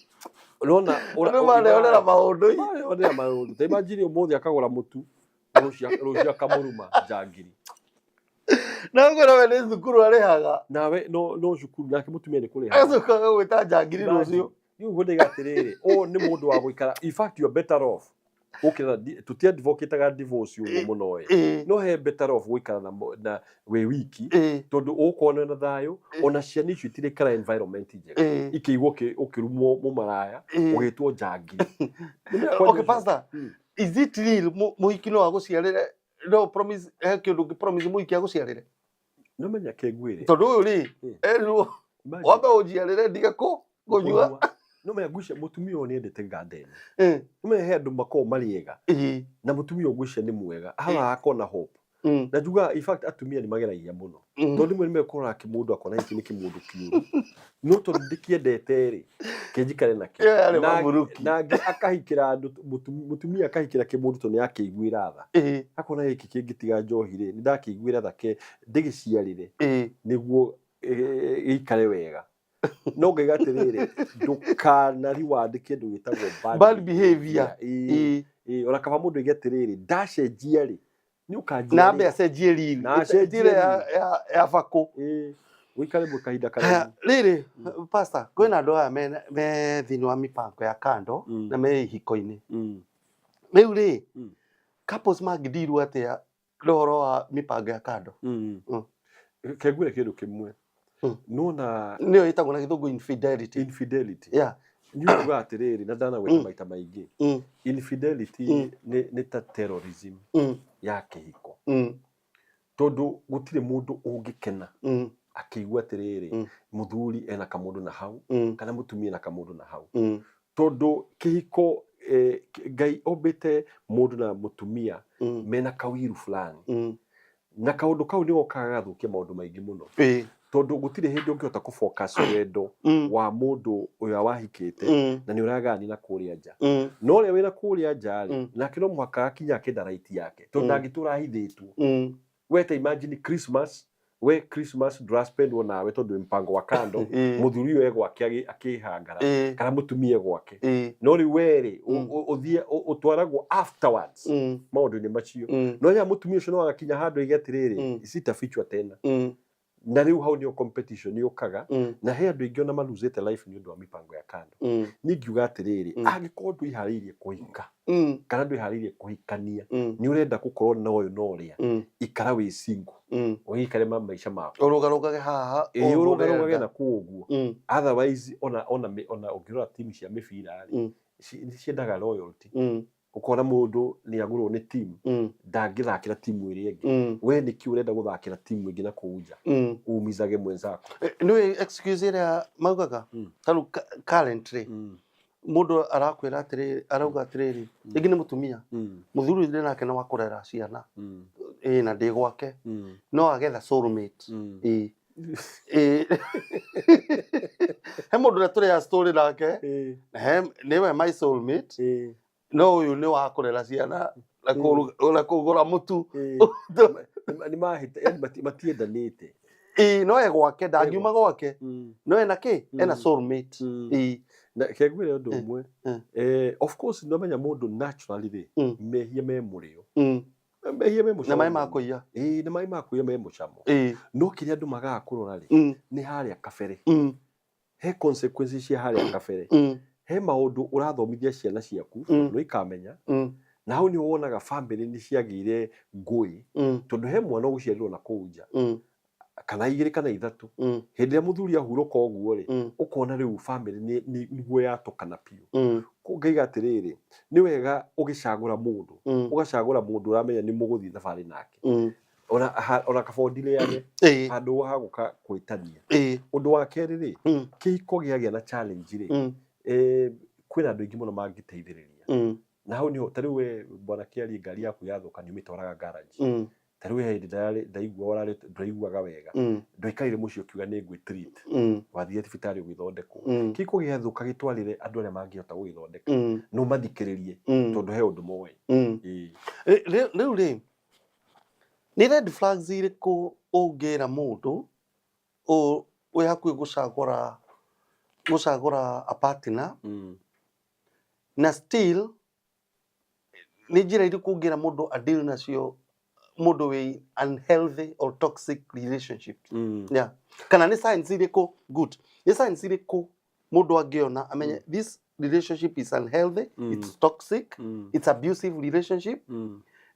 ũrona Andũ mareyonera maũndũ. Mareyonera maũndũ. Ta imagine ũmũthĩ akagũra mũtu, rũciũ akamũruma njangiri. Na ũguo we nĩ cukuru arĩhaga. Nawe no cukuru nake mũtumia nĩ kũrĩha. Agacoka agagwĩta njangiri Imagine. rũciũ. Rĩu ũguo ndaiga atĩrĩrĩ, ũyũ nĩ mũndũ wa gũikara, in fact you are better off gũkĩra tũtiadvocataga divorce ũguo mũno ĩ, no he better off gũikara na wĩ wiki, tondũ ũgũkorwo na thayũ, ona ciana icio itirĩikara environment njega, ikĩigua ũkĩrumwo mũmaraya, ũgĩtwo njangi. Okay, pastor, is it real mũhiki no agũciarĩre? No promise, he kĩndũ ũngĩ promise mũhiki agũciarĩre? No menya kĩngwĩre. Tondũ ũyũ rĩ, erirwo Imagine. wambe ũnjiarĩre ndige kũ kũnyua. Kũnyua. No menya ngwĩciria mũtumia ũyũ nĩendete garden. No menya he andũ makoragwo marĩ ega, na mũtumia ũyũ ngwĩciria nĩ mwega haha akorwo na hope. Na njugaga, in fact, atumia nĩ mageragia mũno, tondũ rĩmwe nĩ mekũrora kĩmũndũ akona gĩkĩ nĩ kĩmũndũ kĩũru, no tondũ ndĩkĩendete rĩ, kĩnjikare nakĩo. Ĩyo yarĩ Mamuruki. Na angĩ akahikĩra andũ, mũtumia akahikĩra kĩmũndũ tondũ nĩ akĩiguĩra tha, akona gĩkĩ kĩngĩtiga njohi rĩ, nĩ ndakĩiguĩra tha, ke ndĩgĩciarĩre nĩguo gĩikare wega. No ngaiga atĩrĩrĩ, ndũkana reward kĩndũ gĩtagwo bad Bad behavior. Ĩĩ, ona kaba mũndũ aige atĩrĩrĩ, ndacenjia rĩ, nĩ ũkanjia Na ambe rĩ. acenjie riri. Na acenjie Njĩra ya, riri. ya bakũ. Ĩĩ, ũikare mwe kahinda Haya, karaihu. Rĩrĩ, pastor, kwĩna andũ aya me thĩinĩ wa mipango ya kando na me ihiko-inĩ. Rĩu rĩ, couples mangĩndirwo atĩa na ũhoro wa mipango ya kando? Kengwĩre kĩndũ kĩmwe. Nona Nĩyo ĩtagwo na Gĩthũngũ infidelity. Infidelity. Nĩ uga atĩrĩrĩ, na ndanagweta maita maingĩ, infidelity nĩ ta terrorism ya kĩhiko, tondũ gũtirĩ mũndũ ũngĩkena akĩigua atĩrĩrĩ, mũthuri ena kamũndũ na hau, kana mũtumia ena kamũndũ na hau, tondũ kĩhiko, Ngai ombĩte mũndũ na mũtumia mena kawiru fulani, na kaũndũ kau nĩ gokaga gagathũkia maũndũ maingĩ mũno, tondũ gũtirĩ hĩndĩ ũngĩhota kũfocus wendo wa mũndũ ũrĩa wahikĩte na nĩ ũragani na kũrĩa nja. No ũrĩa wĩna kũrĩa nja rĩ, nake no mũhaka akinya akĩenda right yake, tondũ ndangĩtũra ahithĩtwo. We ta imagine Christmas, we Christmas ndũraspendwo nawe tondũ wĩ mpango wa kando. Mũthuri ũyũ e gwake akĩhangara, kana mũtumia e gwake. No rĩu we rĩ, ũthiĩ ũtwaragwo afterwards maũndũ-inĩ macio. No ya mũtumia ũcio no agakinya handũ aige atĩrĩrĩ, sitafichwa tena. Na rĩu hau nĩho competition yũkaga, na he andũ aingĩ ona malosete life nĩ ũndũ wa mipango ya kando. Niĩ ngiuga atĩrĩrĩ, angĩkorwo ndwĩharĩirie kũhika kana ndwĩharĩirie kũhikania, nĩ ũrenda gũkorwo na ũyũ na ũrĩa, ikara wĩ single, ũgĩikare maica maku. Ũrũgarũgage haha Ĩĩ, ũguo ũrũgarũgage ũrenda. Na kũu ũguo. Otherwise ona ũngĩrora timu cia mĩbira rĩ, nĩ ciendaga loyalty. Ũkona mũndũ nĩ agũrwo nĩ timu, ndangĩthakĩra timu ĩrĩa ĩngĩ. We nĩkĩ ũrenda gũthakĩra timu ĩngĩ na kũu nja, umizage mwenzako? Nĩũĩ excuse ĩrĩa maugaga? Ta rĩu currently, mũndũ arakwĩra atĩrĩrĩ, arauga atĩrĩrĩ, rĩngĩ nĩ mũtumia, mũthuri ũyũ nake nĩ wa kũrera ciana, ĩĩ, na ndĩ gwake, no agetha soulmate. Ĩĩ, he mũndũ ũrĩa tũrĩa story nake, he nĩwe my soulmate, no ũyũ nĩ wa kũrera ciana na kũgũra mũtu. Nĩ mahĩta, yani matiendanĩte. Ĩĩ, no e gwake, ndangiuma gwake, no ena kĩ, ena soulmate. Ĩĩ. Na kengwĩre ũndũ ũmwe. Of course nĩũramenya mũndũ naturally rĩ, mehia me mũrĩo, mehia me mũcamo. Na maĩ ma kũiya. Ĩĩ, na maĩ ma kũiya me mũcamo. No kĩrĩa andũ magaga kũrora rĩ, nĩ harĩa kabere, he consequences cia harĩa kabere, he maũndũ ũrathomithia ciana ciaku, no ikamenya. Na hau nĩho wonaga family nĩ ciagĩire ngũĩ, tondũ he mwana ũgũciarirwo na kũu nja, kana igĩrĩ kana ithatũ, hĩndĩ ĩrĩa mũthuri ahurũka ũguo rĩ, ũkona rĩu family nĩguo yatũkana biũ. Ngaiga atĩrĩrĩ, nĩ wega ũgĩcagũra mũndũ, ũgacagũra mũndũ ũramenya nĩ mũgũthiĩ thabarĩ nake, ona kaba ũndileage handũ ha gũka gwĩtania. Ũndũ wa kerĩ rĩ, kĩhiko gĩagĩa na challenge rĩ, kwĩna andũ aingĩ mũno mangĩteithĩrĩria. Na hau nĩho ta rĩu we bwana Kĩarie, ngari yaku yathũka nĩ ũmĩtwaraga garage. Ta rĩu he hĩndĩ ndaigua ũrarĩ ndũraiguaga wega, ndwaikarire mũciĩ ũkiuga nĩ ngwĩ treat, wathire thibitarĩ ũgĩthondekwo. Kĩhiko gĩathũka, gĩtwarĩre andũ arĩa mangĩhota gũgĩthondeka, no mathikĩrĩrie, tondũ he ũndũ moĩ. Ĩĩ. Rĩu rĩ, nĩ red flags irĩkũ ũngĩra mũndũ wĩ hakuhĩ gũcagũra a partner, na still nĩ njĩra irĩkũ ũngĩra mũndũ a deal nacio mũndũ wĩ unhealthy or toxic relationship? Yeah. Kana nĩ signs irĩkũ, good, nĩ signs irĩkũ Mũndũ angĩona amenye this relationship is unhealthy, it's toxic, it's abusive relationship,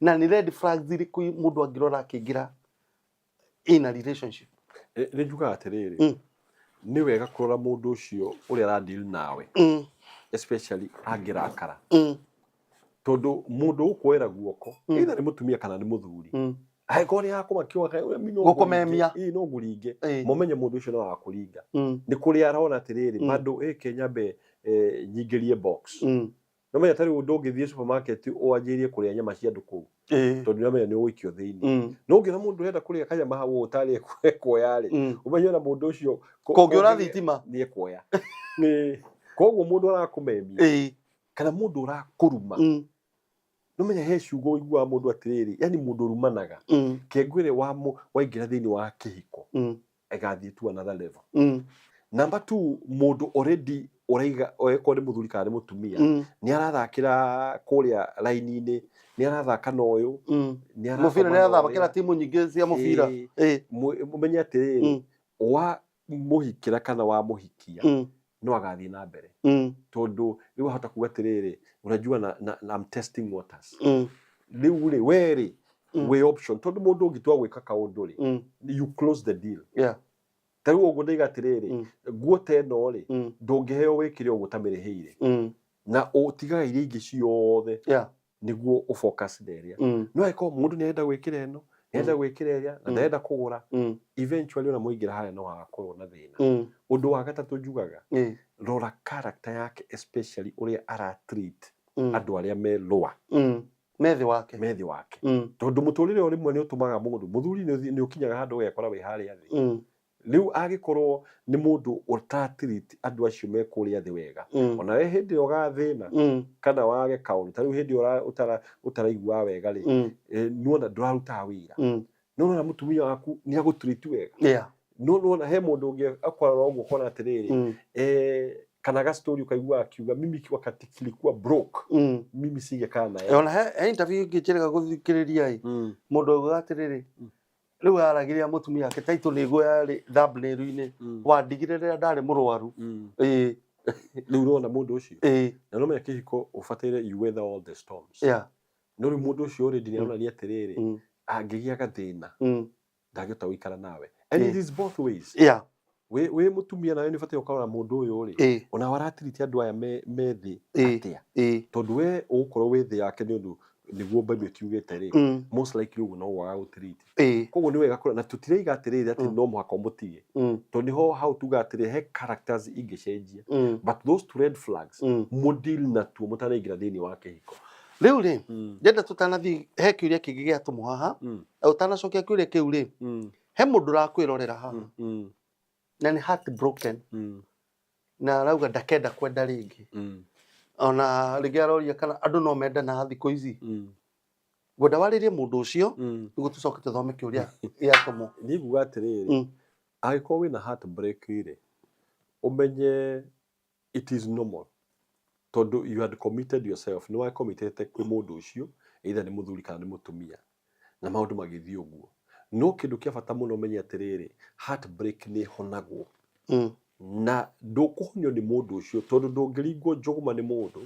na nĩ red flags irĩkũ mũndũ angĩrora akĩingĩra in a relationship? Nĩ njugaga atĩrĩrĩ, nĩ wega kũrora mũndũ ũcio ũrĩa aradeal nawe, especially angĩrakara, tondũ mũndũ ũkuoera guoko, either nĩ mũtumia kana nĩ mũthuri, angĩkorwo nĩ akũmakio Gũkũmemia. Ĩ no ngũringe, mũmenye mũndũ ũcio no agakũringa. Nĩ kũrĩa arona atĩrĩrĩ, bado ĩke nyambe nyingĩrie box. No menya ta rĩu ndũngĩthiĩ supermarket wanjĩrĩrie kũrĩa nyama cia andũ kũu, tondũ nĩ ũramenya nĩ ũgũikio thĩinĩ. No ũngĩona mũndũ ũrenda kũrĩa kanyama hau ũtarĩ ekuoya rĩ, ũmenye ona mũndũ ũcio Kũngĩũra thitima. Nĩ ekuoya. Koguo mũndũ arakũmemia kana mũndũ ũrakũruma, no menya he ciugo ũiguaga mũndũ atĩrĩrĩ, yani mũndũ ũrumanaga, kengwĩre waingĩra thĩinĩ wa kĩhiko, ĩgathiĩ to another level. Number two, mũndũ already ũraiga okorwo nĩ mũthuri kana nĩ mũtumia, nĩ arathakĩra kũrĩa raini-inĩ, nĩ arathaka na ũyũ, nĩ arakoma Mũbira, nĩ na arathakĩra ũrĩa. Timu nyingĩ cia mũbira. Mũmenye atĩrĩrĩ, wa mũhikĩra kana wa mũhikia, no agathiĩ na mbere, tondũ rĩu ahota kuga atĩrĩrĩ, unajua na I'm testing waters. Rĩu rĩ, we rĩ, wĩ option, tondũ mũndũ ũngĩtua gwĩka kaũndũ rĩ, you close the deal. Ta rĩu ũguo ndaiga atĩrĩrĩ, nguo ta ĩno rĩ, ndũngĩheo wĩkĩre ũguo ũtamĩrĩhĩire, na ũtigaga iria ingĩ ciothe nĩguo ũfocus na ĩrĩa. No angĩkorwo mũndũ nĩ arenda gwĩkĩra ĩno, nĩ arenda gwĩkĩra ĩrĩa, na ndarenda kũgũra, eventually ona mũingĩra harĩa no hagakorwo na thĩna. Ũndũ wa gatatũ njugaga, rora character yake, especially ũrĩa aratreat andũ arĩa me lower, Methi wake. Methi wake, tondũ mũtũrĩre o rĩmwe nĩ ũtũmaga mũndũ mũthuri nĩ ũkinyaga handũ ũgekora wĩ harĩa thĩ. Rĩu angĩkorwo nĩ mũndũ ũtatreat andũ acio me kũrĩa thĩ wega, ona we hĩndĩ ĩyo ũgathĩna kana wage kaũndũ, ta rĩu hĩndĩ ĩyo ũtaraiguaga wega rĩ, nĩwona ndũrarutaga wĩra, no nĩwona mũtumia waku nĩ agũtreat wega. No nĩwona he mũndũ ũngĩ akwarora ũguo ũkona atĩrĩrĩ, kana ga story ũkaigua akiuga, "Mimi wakati kilikuwa broke, mimi singekaa naye." Ona he interview ĩngĩ njĩrĩga gũthikĩrĩria ĩ, mũndũ augaga atĩrĩrĩ, rĩu aragĩria mũtumia wake, title nĩguo yarĩ thumbnail-inĩ, "Wandigire rĩrĩa ndarĩ mũrwaru." Rĩu ũrona mũndũ ũcio, na no menya kĩhiko ũbataire you weather all the storms. No rĩu mũndũ ũcio already nĩ aronania atĩrĩrĩ, angĩgĩa gathĩna, ndangĩhota gũikara nawe, and it is both ways. Wĩ mũtumia nawe nĩ ũbataire ũkarora mũndũ ũyũ rĩ, ona waratreat andũ aya me thĩ atĩa, tondũ we ũgũkorwo wĩ thĩ yake nĩ ũndũ nĩguo Bible ĩkiugĩte rĩ, most likely ũguo no waga gũtreat. Koguo nĩ wega kũrora, na tũtiraiga atĩrĩrĩ atĩ no mũhaka ũmũtige, tondũ nĩho hau tuga atĩrĩ he characters ingĩcenjia, but those two red flags, mũdeal natuo mũtanaingĩra thĩinĩ wa kĩhiko. Rĩu rĩ, ndĩrenda tũtanathiĩ, he kĩũria kĩngĩ gĩatũmwo haha. Na ũtanacokia kĩũria kĩu rĩ, he mũndũ ũrakwĩrorera haha na nĩ heart broken, na arauga ndakenda kwenda rĩngĩ, ona rĩngĩ aroria kana andũ no mendana thikũ ici. Ngwenda warĩrie mũndũ ũcio nĩguo tũcoke tũthome kĩũria gĩatũmwo. Niĩ nguga atĩrĩrĩ, angĩkorwo wĩna heartbreak rĩ, ũmenye it is normal, tondũ you had committed yourself, nĩ wacommitete kwĩ mũndũ ũcio, either nĩ mũthuri kana nĩ mũtumia, na maũndũ magĩthiĩ ũguo. No kĩndũ kĩa bata mũno ũmenye atĩrĩrĩ, heartbreak nĩ ĩhonagwo, na ndũkũhonio nĩ mũndũ ũcio, tondũ ndũngĩringwo njũgũma nĩ mũndũ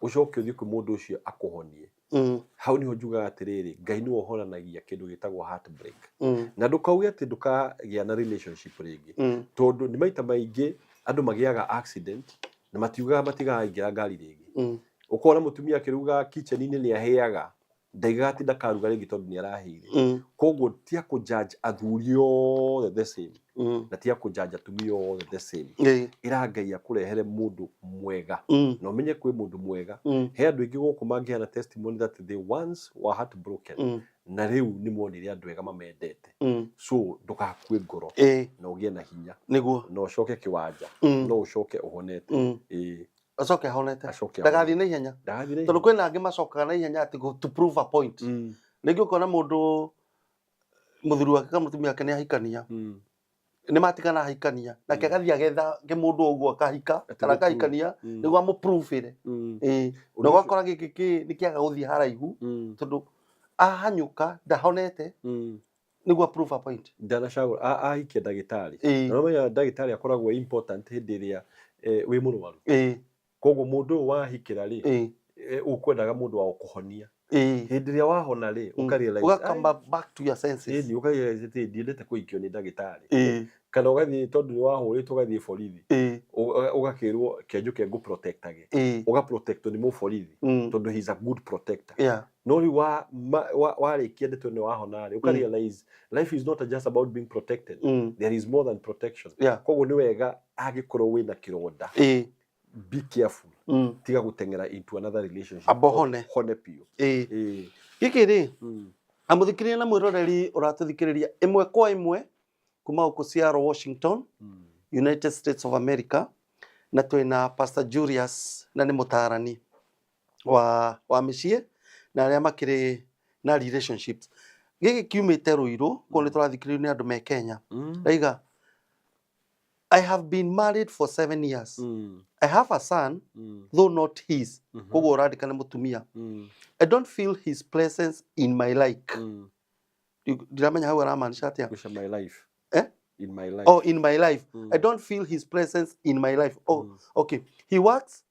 ũcoke ũthiĩ kwĩ mũndũ ũcio akũhonie. Hau niho njugaga atĩrĩrĩ, Ngai nĩwe ũhonanagia kĩndũ gĩtagwo heartbreak. Na ndũkauge atĩ ndũkagĩa na relationship rĩngĩ, tondũ nĩ maita maingĩ andũ magĩaga accident na matiugaga matigaingĩra ngari rĩngĩ. Ũkona mũtumia akĩruga kitchen-inĩ nĩ ahĩaga, ndaigaga atĩ ndakaruga rĩngĩ tondũ nĩ arahĩire. Koguo tia kũjudge athuri othe the same, na tia kũjudge atumia othe the same. Ĩra Ngai akũrehere mũndũ mwega, na ũmenye kwĩ mũndũ mwega. He andũ aingĩ gũkũ mangĩheana testimony that they once were heartbroken, na rĩu nĩ monire andũ ega mamendete. So ndũgakue ngoro, na ũgĩe na hinya, na ũcoke kĩwanja, no ũcoke ũhonete. Acoke ahonete. Acoke. Ndagathiĩ na ihenya. Ndagathiĩ na Tondũ ihenya. kwĩna angĩ macokaga na ihenya atĩ to prove a point. Rĩngĩ ũkona mũndũ mũthuri wake kana mũtumia wake nĩ ahikania, nĩ matigana, ahikania nake, agathiĩ agetha kĩmũndũ ũguo akahika Atĩ kana gũprove. akahikania nĩguo amũpruvĩre. Ũndũ Na ũcio- ũgakora gĩkĩ nĩ kĩaga gũthiĩ haraihu, tondũ ahanyũka ndahonete nĩguo prove a point. Ndanacagũra ahikia ndagĩtarĩ. Na ũmenya ndagĩtarĩ akoragwo e important hĩndĩ ĩrĩa Wĩ mũrwaru. Koguo mũndũ ũyũ wahikĩra rĩ, ũkwendaga mũndũ wa gũkũhonia. Hĩndĩ ĩrĩa wahona rĩ, ũka realize, Ũgakama back to your senses. Ĩni, ũka realize atĩ ndiendete kũhikio nĩ ndagĩtarĩ. Kana ũgathiĩ tondũ nĩ wahũrĩtwo, ũgathiĩ borithi, ũgakĩrwo kenjũke ngũ-protectage. Ũga-protectwo nĩ mũborithi tondũ he is a good protector. No rĩu warĩkia ndeto ĩno, wahona rĩ, ũka realize life is not just about being protected. There is more than protection. Koguo nĩ wega angĩkorwo wĩna kĩronda, be careful. Tiga gũteng'era into another relationship. Amba ũhone. Hone biũ. Gĩkĩ rĩ, na mũthikĩrĩria na mwĩroreri ũratũthikĩrĩria ĩmwe kwa ĩmwe kuma gũkũ Seattle, Washington, United States of America, na twĩna Pastor Julius, na nĩ mũtaarani wa mĩciĩ na arĩa makĩrĩ na relationships. Gĩkĩ kiumĩte Ruiru, koguo nĩ tũrathikĩrĩrio nĩ andũ me Kenya. Raiga, "I have been married for 7 years. I have a son, though not his." Koguo ũrandĩka nĩ mũtumia. "I don't feel his presence in my like." Ndiramenya hau aramaanisha atĩa. Gũca my life. Eh? In my life. Oh, in my life. "I don't feel his presence in my life." Oh, okay. "He works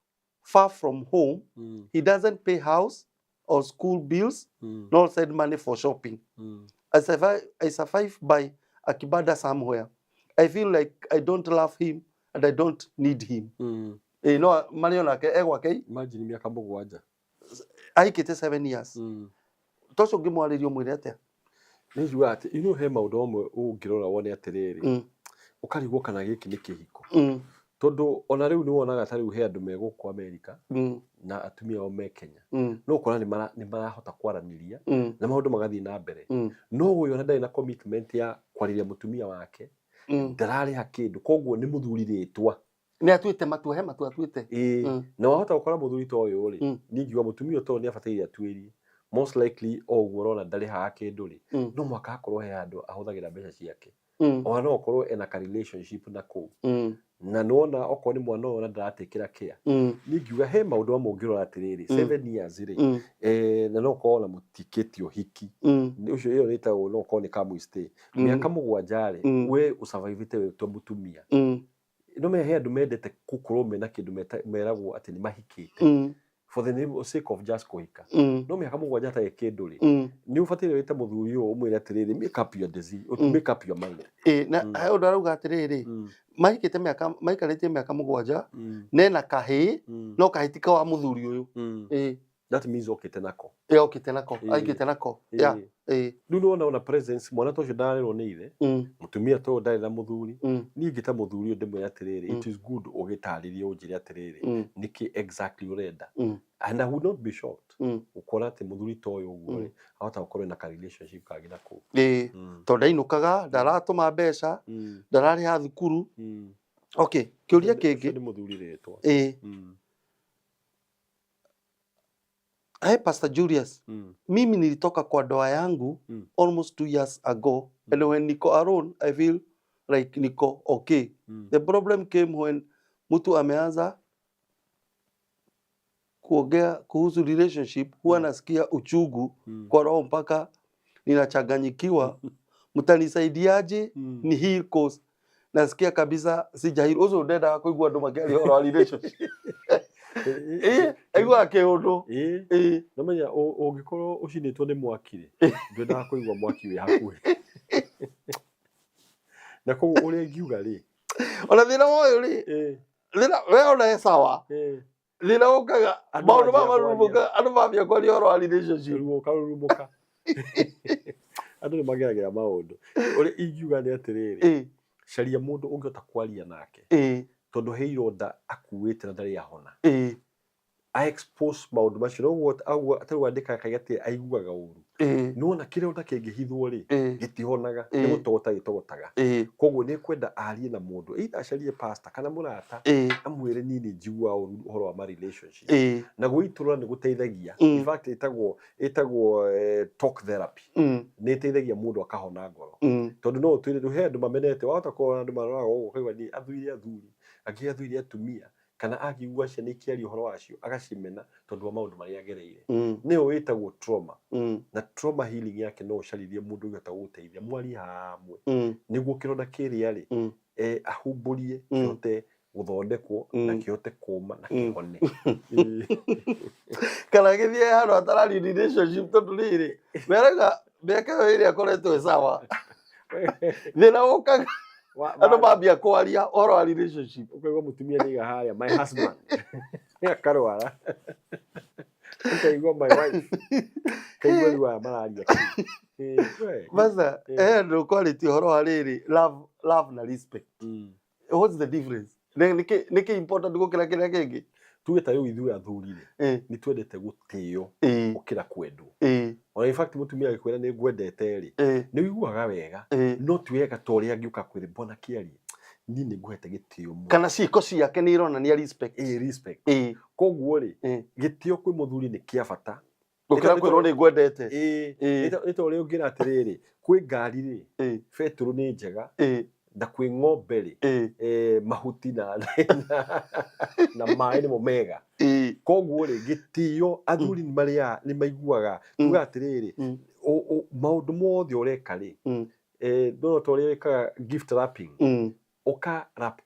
far from home. He doesn't pay house or school bills, nor send money for shopping. I survive by a kibanda somewhere. I feel like I don't love him and I don't need him." No marĩ onake e gwake. Imagine mĩaka 7. Ahikĩte 7 years. To ũcio ũngĩmwarĩria ũmwĩre atĩa? Nĩ njugaga atĩ he maũndũ mamwe ũngĩrora wone atĩrĩrĩ, ũkarigwo kana gĩkĩ nĩ kĩhiko, tondũ ona rĩu nĩ wonaga ta rĩu he andũ me gũkũ Amerika na atumia ao me Kenya, no ũkora nĩ marahota kwaranĩria na maũndũ magathiĩ na mbere, no ũyũ ona ndarĩ na commitment ya kwarĩria mũtumia wake, ndararĩha kĩndũ, koguo nĩ mũthuri rĩtwa. Nĩ atuĩte matua, he matua atuĩte. Ĩĩ. Na wahota gũkora mũthuri ta ũyũ rĩ, niĩ ingiuga mũtumia ta ũyũ nĩ abataire atuĩrie. Most likely o ũguo ũrona ndarĩhaga kĩndũ rĩ, no mũhaka hakorwo he handũ ahũthagĩra mbeca ciake. Ona no ũkorwo ena ka relationship na kũu, na nĩwona okorwo nĩ mwana ũyũ ona ndaratakĩra care. Niĩ ingiuga he maũndũ mamwe ũngĩrora atĩrĩrĩ, 7 years rĩ, na no ũkorwo ona mũtikĩtie ũhiki. Nĩ ũcio ĩyo ĩtagwo no ũkorwo nĩ come stay. Mĩaka 7 rĩ, we ũsurvivĩte wĩ ta mũtumia. No he andũ mendete gũkorwo mena kĩndũ meragwo atĩ nĩ mahikĩte for the name sake of just kũhika. No mĩaka 7 atarĩ kĩndũ rĩ, nĩ ũbataire wĩte mũthuri ũyũ ũmwĩre atĩrĩrĩ, make up your decision, make up your mind. Ĩĩ, na he ũndũ arauga atĩrĩrĩ, mahikĩte mĩaka, maikarĩtie mĩaka 7, nena kahĩĩ, no kahĩĩ ti ka wa mũthuri ũyũ. Ĩĩ. That means okĩte nako. Ĩ, okĩte nako. Aikĩte nako. Yeah. Ĩĩ. Rĩu nĩwona ona presence mwana ta ũcio ndararerwo nĩ ithe, mũtumia ta ũyũ ndarĩ na mũthuri. Niĩ ingĩta mũthuri ũyũ ndĩmwĩre atĩrĩrĩ, it is good ũgĩtarĩrie ũnjĩre atĩrĩrĩ, nĩkĩ exactly ũrenda, and I would not be shocked gũkora atĩ mũthuri ta ũyũ ũguo rĩ, ahota gũkorwo ena ka relationship kangĩ na kũu. Ĩĩ, tondũ ndainũkaga, ndaratũma mbeca, ndararĩha thukuru. Okay, kĩũria Ũcio kĩngĩ. Nĩ mũthuri rĩtwa. Ĩĩ. "Hey Pastor Julius, mimi nilitoka kwa ndoa yangu almost 2 years ago, and when niko alone I feel like niko okay. The problem came when mtu ameanza kuongea kuhusu relationship, huwa nasikia uchungu kwa roho mpaka ninachanganyikiwa. Mtanisaidiaje ni heal, cause nasikia kabisa sijaheal?" Ũcio ndendaga kũigua andũ makĩaria ũhoro wa relationship. Ĩĩ, aiguaga kĩũndũ. Ĩĩ. Ĩĩ. Namenya ũngĩkorwo ũcinĩtwo nĩ mwaki rĩ, ndwendaga kũigua mwaki wĩ hakuhĩ, na koguo ũrĩa ingiuga rĩ, Ona thĩna wa ũyũ rĩ, thĩna we ona e sawa, thĩna ũkaga Andũ maũndũ manjia maya marurumũka, andũ mambia kwaria ũhoro wa relationship. Ruo karurumũka, andũ nĩ mageragĩra maũndũ. Ũrĩa ingiuga nĩ atĩrĩrĩ, caria mũndũ ũngĩhota kwaria nake, tondũ he ironda akuĩte na ndarĩ ahona. A expose maũndũ macio noguo tarĩu andĩka akauga atĩ aiguaga ũru. Nĩwona kĩronda kĩngĩhithwo rĩ, gĩtihonaga, nĩ gũtogota gĩtogotaga. Koguo nĩ kwenda arie na mũndũ, either acarie pastor kana mũrata, amwĩre niĩ nĩ njiguaga ũru ũhoro wa ma relationship. Na gwĩitũrũra nĩ gũteithagia. In fact ĩtagwo talk therapy. Nĩ ĩteithagia mũndũ akahona ngoro, tondũ no ũtwĩre rĩu he andũ mamenete, wahota kuona andũ maroraga ũguo ũkaigua niĩ athuire athuri angĩ, athuire atumia, kana angĩigua ciana ikĩaria ũhoro wacio agacimena tondũ wa maũndũ marĩa agereire. Nĩyo ĩtagwo trauma. Na trauma healing yake no ũcaririe mũndũ ũngĩhota gũgũteithia mwarie hamwe, nĩguo kĩronda kĩrĩa rĩ, ahumbũrie, kĩhote Gũthondekwo na kĩhote kũma na kĩhone. Ĩĩ. Kana gĩthiĩ handũ hatarari relationship, tondũ rĩrĩ merauga mĩaka ĩyo ĩrĩa akoretwo ĩ sawa, thĩna ũkaga andũ mambia kwaria ũhoro wa relationship. Ũkaigua mũtumia nĩiga harĩa, "My husband akarwara," ũkaigua, "My wife," kaigua rĩu aya mararia kĩ. Ĩĩ, we. Master, andũ kwarĩtie ũhoro wa rĩrĩ, love na respect. What's the difference? Nĩkĩ important gũkĩra kĩrĩa kĩngĩ? Tuge ta rĩu ithuĩ athuri rĩ, nĩ twendete gũtĩo gũkĩra kwendwo. Ona in fact mũtumia agĩkwĩra, "Nĩ ngwendete" rĩ, nĩ ũiguaga wega, no ti wega ta ũrĩa angĩũka kwĩre, "Bwana Kĩarie, niĩ nĩ ngũhete gĩtĩo mũno." Kana ciĩko ciake nĩ ironania respect. Ĩĩ, respect. Koguo rĩ, gĩtĩo kwĩ mũthuri nĩ kĩa bata gũkĩra kwĩrwo, "Nĩ ngwendete." Ĩĩ. Nĩ ta ũrĩa ũngĩra atĩrĩrĩ, kwĩ ngari rĩ, betũrũ nĩ njega, na kwĩ ng'ombe rĩ, mahuti na maĩ nĩmo mega. Koguo rĩ, gĩtĩo athuri nĩ marĩa nĩ maiguaga tuga atĩrĩrĩ, maũndũ mothe ũreka rĩ, ndona ta ũrĩa wĩkaga gift wrapping, ũka wrap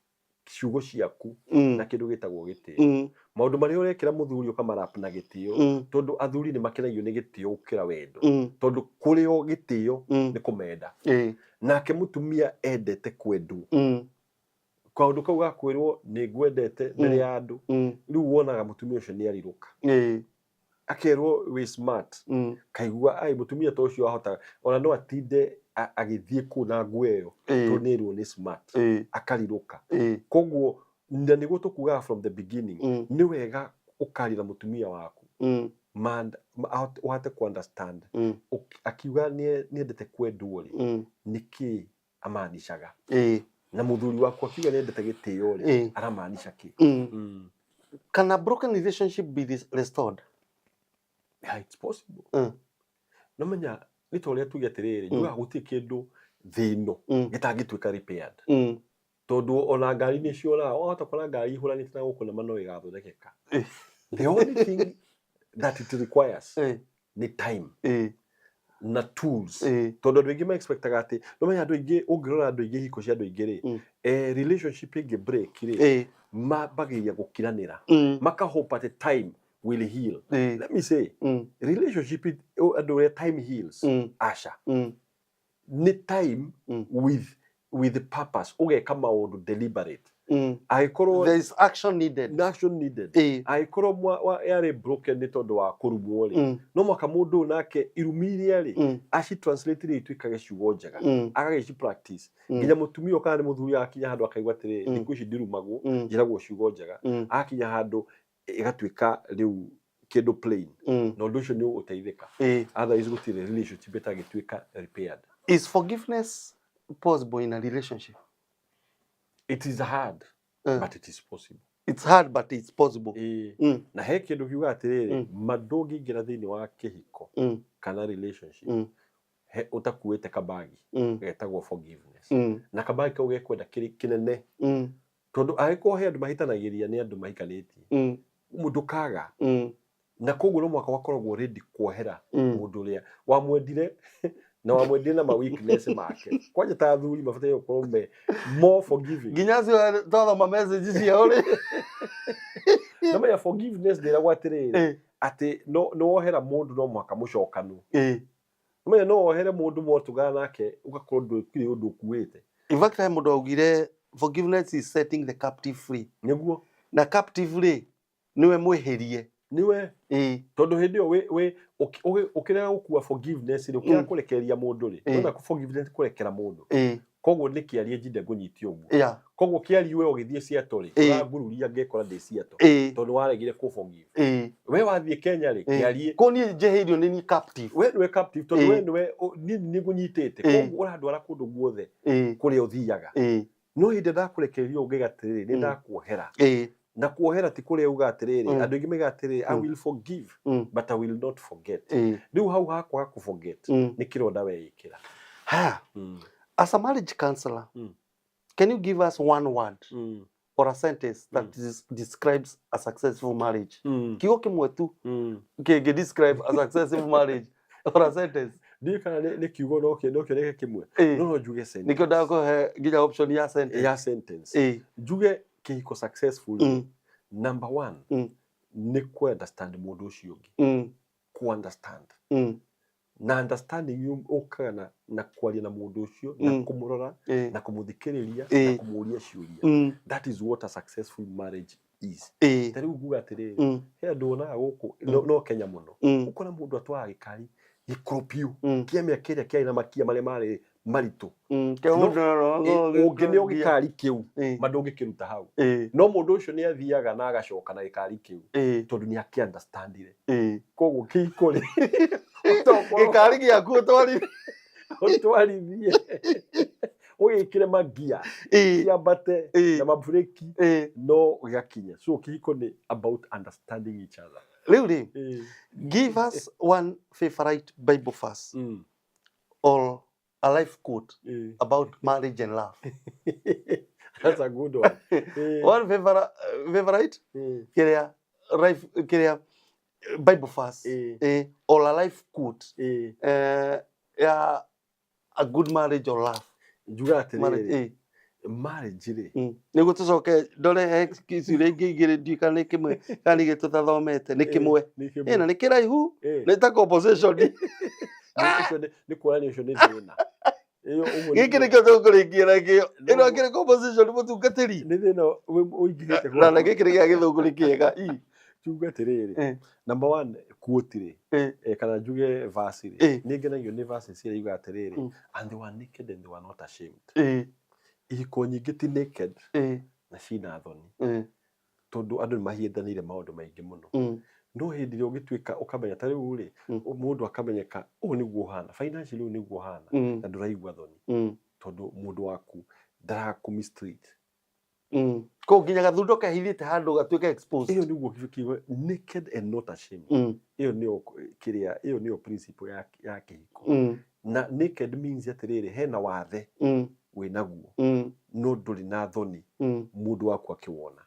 ciugo ciaku na kĩndũ gĩtagwo gĩtĩo. Maũndũ marĩa ũrekĩra mũthuri ũkamarap na gĩtĩo, tondũ athuri nĩ makenagio nĩ gĩtĩo gũkĩra wendo, tondũ kũrĩ o gĩtĩo nĩ kũmenda. Nake mũtumia endete kwendwo. Kaũndũ kau ga kwĩrwo, "Nĩ ngwendete," mbere ya andũ, rĩu wonaga mũtumia ũcio nĩ arirũka. Akerwo, "Wĩ smart," kaigua ai mũtumia ta ũcio ahota ona no atinde agĩthiĩ kũu na nguo ĩyo, tondũ nĩ erwo nĩ smart, akarirũka. Koguo na nĩguo tũkugaga from the beginning, nĩ wega ũkaria na mũtumia waku, ũhote ku understand akiuga nĩendete kwendwo rĩ, nĩkĩ amaanishaga, na mũthuri waku akiuga nĩendete gĩtĩo rĩ, aramaanisha kĩ? Can a broken relationship be restored? Yeah, it's possible. No menya nĩ ta ũrĩa tuge atĩrĩrĩ, njugaga gũtirĩ kĩndũ thĩ ĩno gĩtangĩtuĩka repaired, tondũ ona ngari nĩ cioraga. Wahota kuona ngari ihũranĩte na gũkũ na no ĩgathondekeka. The only thing that it requires nĩ time na tools, tondũ andũ aingĩ ma-expectaga atĩ, no menya andũ aingĩ, ũngĩrora andũ aingĩ, hiko cia andũ aingĩ rĩ, relationship ĩngĩ break rĩ, mambagĩrĩria gũkiranĩra, maka hope at time will heal. Let me say, relationship andũ ũrĩa time heals, aca. Nĩ time with the purpose, ũgeka maũndũ deliberate. Angĩkorwo There is action needed. Action needed. Angĩkorwo yarĩ broken nĩ tondũ wa kũrumwo rĩ, no mwaka mũndũ ũyũ nake irumi iria rĩ, aci translate rĩ, ituĩkage ciugo njega, agagĩci practice, nginya mũtumia kana nĩ mũthuri agakinya handũ akaigua atĩrĩrĩ, thikũ ici ndirumagwo, njĩragwo ciugo njega. Agakinya handũ ĩgatuĩka rĩu kĩndũ plain, na ũndũ ũcio nĩ ũgũteithĩka. Otherwise gũtirĩ relationship ĩtangĩtuĩka repaired. Is forgiveness possible in a relationship? It is hard, but it is possible. It's hard, but it's possible. Ĩĩ. Na he kĩndũ kiuga atĩrĩrĩ, ma ndũngĩingĩra thĩinĩ wa kĩhiko kana relationship he ũtakuĩte kabagi getagwo forgiveness, na kabagi kau gekwenda kĩrĩ kĩnene, tondũ angĩkorwo he andũ mahĩtanagĩria, nĩ andũ mahikanĩtie, ndũkaga. Na koguo no mwaka wakoragwo ready kuohera mũndũ ũrĩa wamwendire na wamwendire na ma weakness make. Kwanja ta athuri mabataire gũkorwo me more forgiving. Nginya acio twathoma message ciao rĩ. Na menya forgiveness ndĩragwo atĩrĩrĩ, atĩ no nĩ wohera mũndũ no mũhaka mũcokanwo. Menya no wohere mũndũ mwatũgana nake, ũgakorwo ndũkire ũndũ ũkuĩte. In fact, he mũndũ augire, "Forgiveness is setting the captive free." Nĩguo. Na captive rĩ, nĩwe mwĩhĩrie. Nĩwe. Tondũ hĩndĩ ĩyo wĩ ũkĩrega gũkua forgiveness rĩ, ũkĩrega kũrekereria mũndũ rĩ, nona forgiveness kũrekera mũndũ. Koguo nĩ kĩarie njinde ngũnyitie ũguo. Koguo kĩarie we ũgĩthiĩ Seattle rĩ, ũrangururia ngekora ndĩ Seattle, tondũ waregire kũ forgive. We wathiĩ Kenya rĩ, kĩarie. Kũu niĩ njĩhĩirio, nĩ niĩ captive. We nĩwe captive, tondũ we nĩwe niĩ nĩ ngũnyitĩte. Koguo ũrandwara kũndũ guothe kũrĩa ũthiaga. No hĩndĩ ndakũrekereria ũngĩga atĩrĩrĩ, "Nĩ ndakuohera," na kuohera ti kũrĩa uga atĩrĩrĩ, andũ aingĩ maiga atĩrĩrĩ, "I will forgive, but I will not forget." Rĩu hau hakwaga kũ forget, nĩ kĩronda weĩkĩra. Haya, as a marriage counselor, can you give us one word or a sentence that describes a successful marriage? Kiugo kĩmwe tu kĩngĩ describe a successful marriage or a sentence. Ndiũĩ kana nĩ kiugo no kĩoneke kĩmwe, no njuge sentence. Nĩkĩo ndakũhe nginya option ya sentence. Ya sentence. Njuge Kĩhiko successful, number one, nĩ kũ understand mũndũ ũcio ũngĩ, kũ understand. Na understanding ũkaga na kwaria na mũndũ ũcio na kũmũrora na kũmũthikĩrĩria na kũmũria ciũria. That is what a successful marriage is. Ta rĩu nguga atĩrĩrĩ, he andũ wonaga gũkũ, no Kenya mũno, ũkona mũndũ atwaraga gĩkari gĩkũrũ biũ, kĩa mĩaka ĩrĩa kĩarĩ na makia marĩa marĩ maritũ. Ũngĩneo gĩkari kĩu, ma ndũngĩkĩruta hau. No mũndũ ũcio nĩ athiaga na agacoka na gĩkari kĩu tondũ nĩ akĩ understandire. Koguo kĩhiko rĩ, Gĩkari gĩaku ũtwarithie. Ũtwarithie, ũgĩkĩre magia, kĩambate na mabureki, no gĩgakinya. So kĩhiko nĩ about understanding each other. Rĩu rĩ, give us one favorite Bible verse or a life quote about marriage and love. That's a good one. One favorite kĩrĩa life kĩrĩa Bible verse or a life quote ya a good marriage or love. Njuga Marriage, atĩrĩrĩ, marriage rĩ, Nĩguo tũcoke ndore he ciũria ingĩ igĩrĩ, ndiũĩ kana nĩ kĩmwe kana nĩ igĩrĩ tũtathomete. Nĩ kĩmwe. Nĩ kĩmwe. Na nĩ kĩraihu. Nĩ ta composition. Ũcio nĩ kuonania ũcio nĩ thĩna. Ĩyo ũguo. Gĩkĩ Nĩguo. Nĩkĩo tũkũrĩkia nakĩo. Ĩno akĩrĩ composition, mũtungatĩri. Nĩ thĩna ũingĩhĩte. Na gĩkĩ nĩ gĩa Gĩthũngũ, nĩ kĩega. Njuge atĩrĩrĩ, number one quote rĩ, kana njuge verse rĩ, nĩ ngenagio nĩ verses iria iugaga atĩrĩrĩ, "And they were naked and they were not ashamed." Ihiko nyingĩ ti naked na cina thoni, tondũ andũ nĩ mahiũndanĩire maũndũ maingĩ mũno. No hĩndĩ ĩrĩa ũngĩtuĩka ũkamenya ta rĩu rĩ, mũndũ akamenyeka ũũ nĩguo ũhana financially, ũũ nĩguo ũhana, na ndũraigua thoni tondũ mũndũ waku ndarakũ mistreat. Kũu nginya gathundo kehithĩte handũ gatuĩke exposed. Ĩyo nĩguo kiugo "naked and not ashamed". Ĩyo nĩyo kĩrĩa, ĩyo nĩyo principle ya kĩhiko. Na naked means atĩrĩrĩ, hena wathe wĩnaguo, no ndũrĩ na thoni mũndũ waku akĩwona.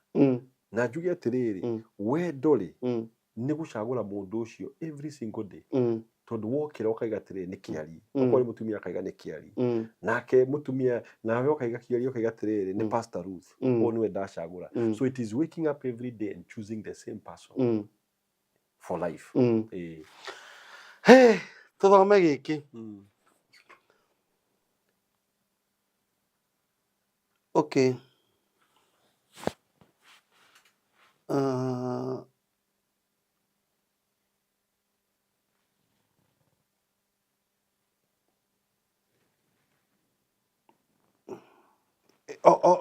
Na njuge atĩrĩrĩ, wendo rĩ, nĩ gũcagũra mũndũ ũcio every single day, tondũ wokĩra ũkaiga atĩrĩrĩ, nĩ kĩari. Okorwo nĩ mũtumia, akaiga nĩ kĩari. Nake mũtumia nawe ũkaiga kĩari, ũkaiga atĩrĩrĩ, nĩ Pastor Ruth. Ũyũ nĩwe ndacagũra. So it is waking up every day and choosing the same person for life. Ĩĩ. Hey, tũthome gĩkĩ. Okay.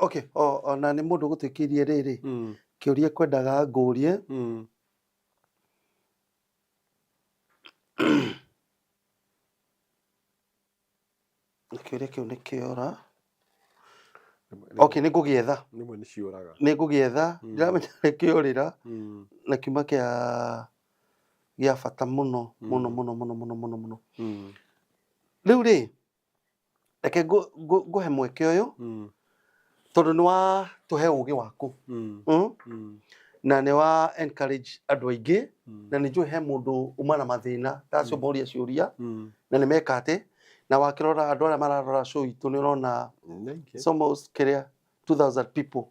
Okay, ona nĩ mũndũ gũtuĩkĩirie rĩrĩ kĩũria kwendaga ngũrie. Kĩũria kĩu nĩ kĩora. Okay, nĩ ngũgĩetha. Rĩmwe nĩ ciũraga. Nĩ ngũgĩetha. Ndiramenya nĩ kĩũrĩra. Na kiuma kĩa bata mũno mũno mũno mũno mũno mũno mũno. Rĩu rĩ, reke ngũhe mweke ũyũ, tondũ nĩ wa tũhe ũgĩ waku, na nĩ wa encourage andũ aingĩ, na nĩ njũĩ he mũndũ uma na mathĩna ta acio moria ciũria, na nĩ meka atĩ na wakĩrora andũ arĩa mararora show itũ, nĩ ũrona Nĩ aingĩ. it's almost kĩrĩa 2000 people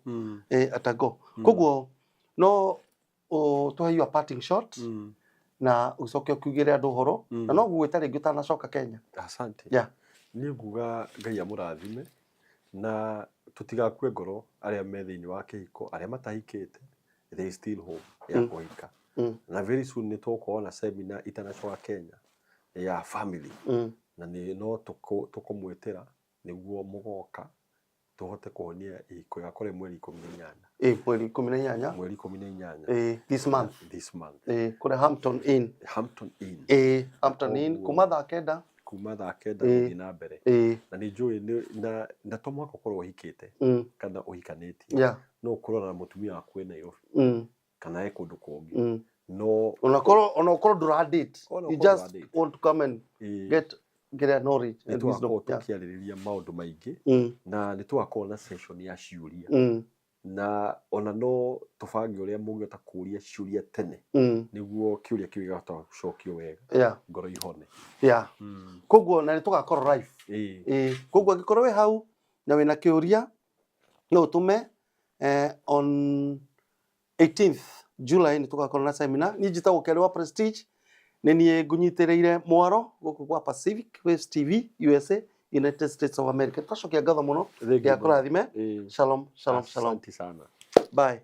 at a go. Koguo no tũhe your parting shot na ũcoke ũkiugĩre andũ ũhoro, na no gũgwĩta rĩngĩ ũtanacoka Kenya. Asante. Niĩ nguga Ngai amũrathime na tũtigakue ngoro, arĩa me thĩinĩ wa kĩhiko, arĩa matahikĩte, there is still hope ya kũhika. Na very soon nĩ tũgũkorwo na seminar itanacoka Kenya ya family, na nĩ no tũkũmwĩtĩra nĩguo mũgoka tũhote kũhonia ihiko. Igakorwo mweri 18. Mweri 18. Mweri 18. This month. This month. Kũrĩa Hampton Inn. Hampton Inn. Hampton Inn, kuma thaa 9. Kuma thaa 9 gũthiĩ na mbere. Na nĩ njũĩ na to mũhaka ũkorwo ũhikĩte kana ũhikanĩtie. No ũkorwo na mũtumia waku wĩ Nairobi kana e kũndũ kũngĩ, no Ona ũkorwo ndũra date, Ona you ũkorwo just ndũra date. want to come and get kĩrĩa knowledge nĩ and wisdom. tũgakorwo tũkĩarĩrĩria maũndũ maingĩ, na nĩ tũgakorwo na session ya ciũria, na ona no tũbange ũrĩa mũngĩhota kũũria ciũria tene nĩguo kĩũria kĩu gĩkahota gũcokio wega, ngoro ihone. Koguo na nĩ tũgakorwo live. Koguo angĩkorwo wĩ hau na wĩna kĩũria, no ũtũme. On 18th July nĩ tũgakorwo na seminar. Niĩ njĩtagwo Kĩarĩ wa Prestige, nĩ niĩ ngũnyitĩrĩire mwaro gũkũ gwa Pacific Waves TV USA, United States of America. Twacokia ngatho mũno. Thank you. Ngai akũrathime. Ĩĩ. Shalom, shalom, shalom. Asante sana. Bye.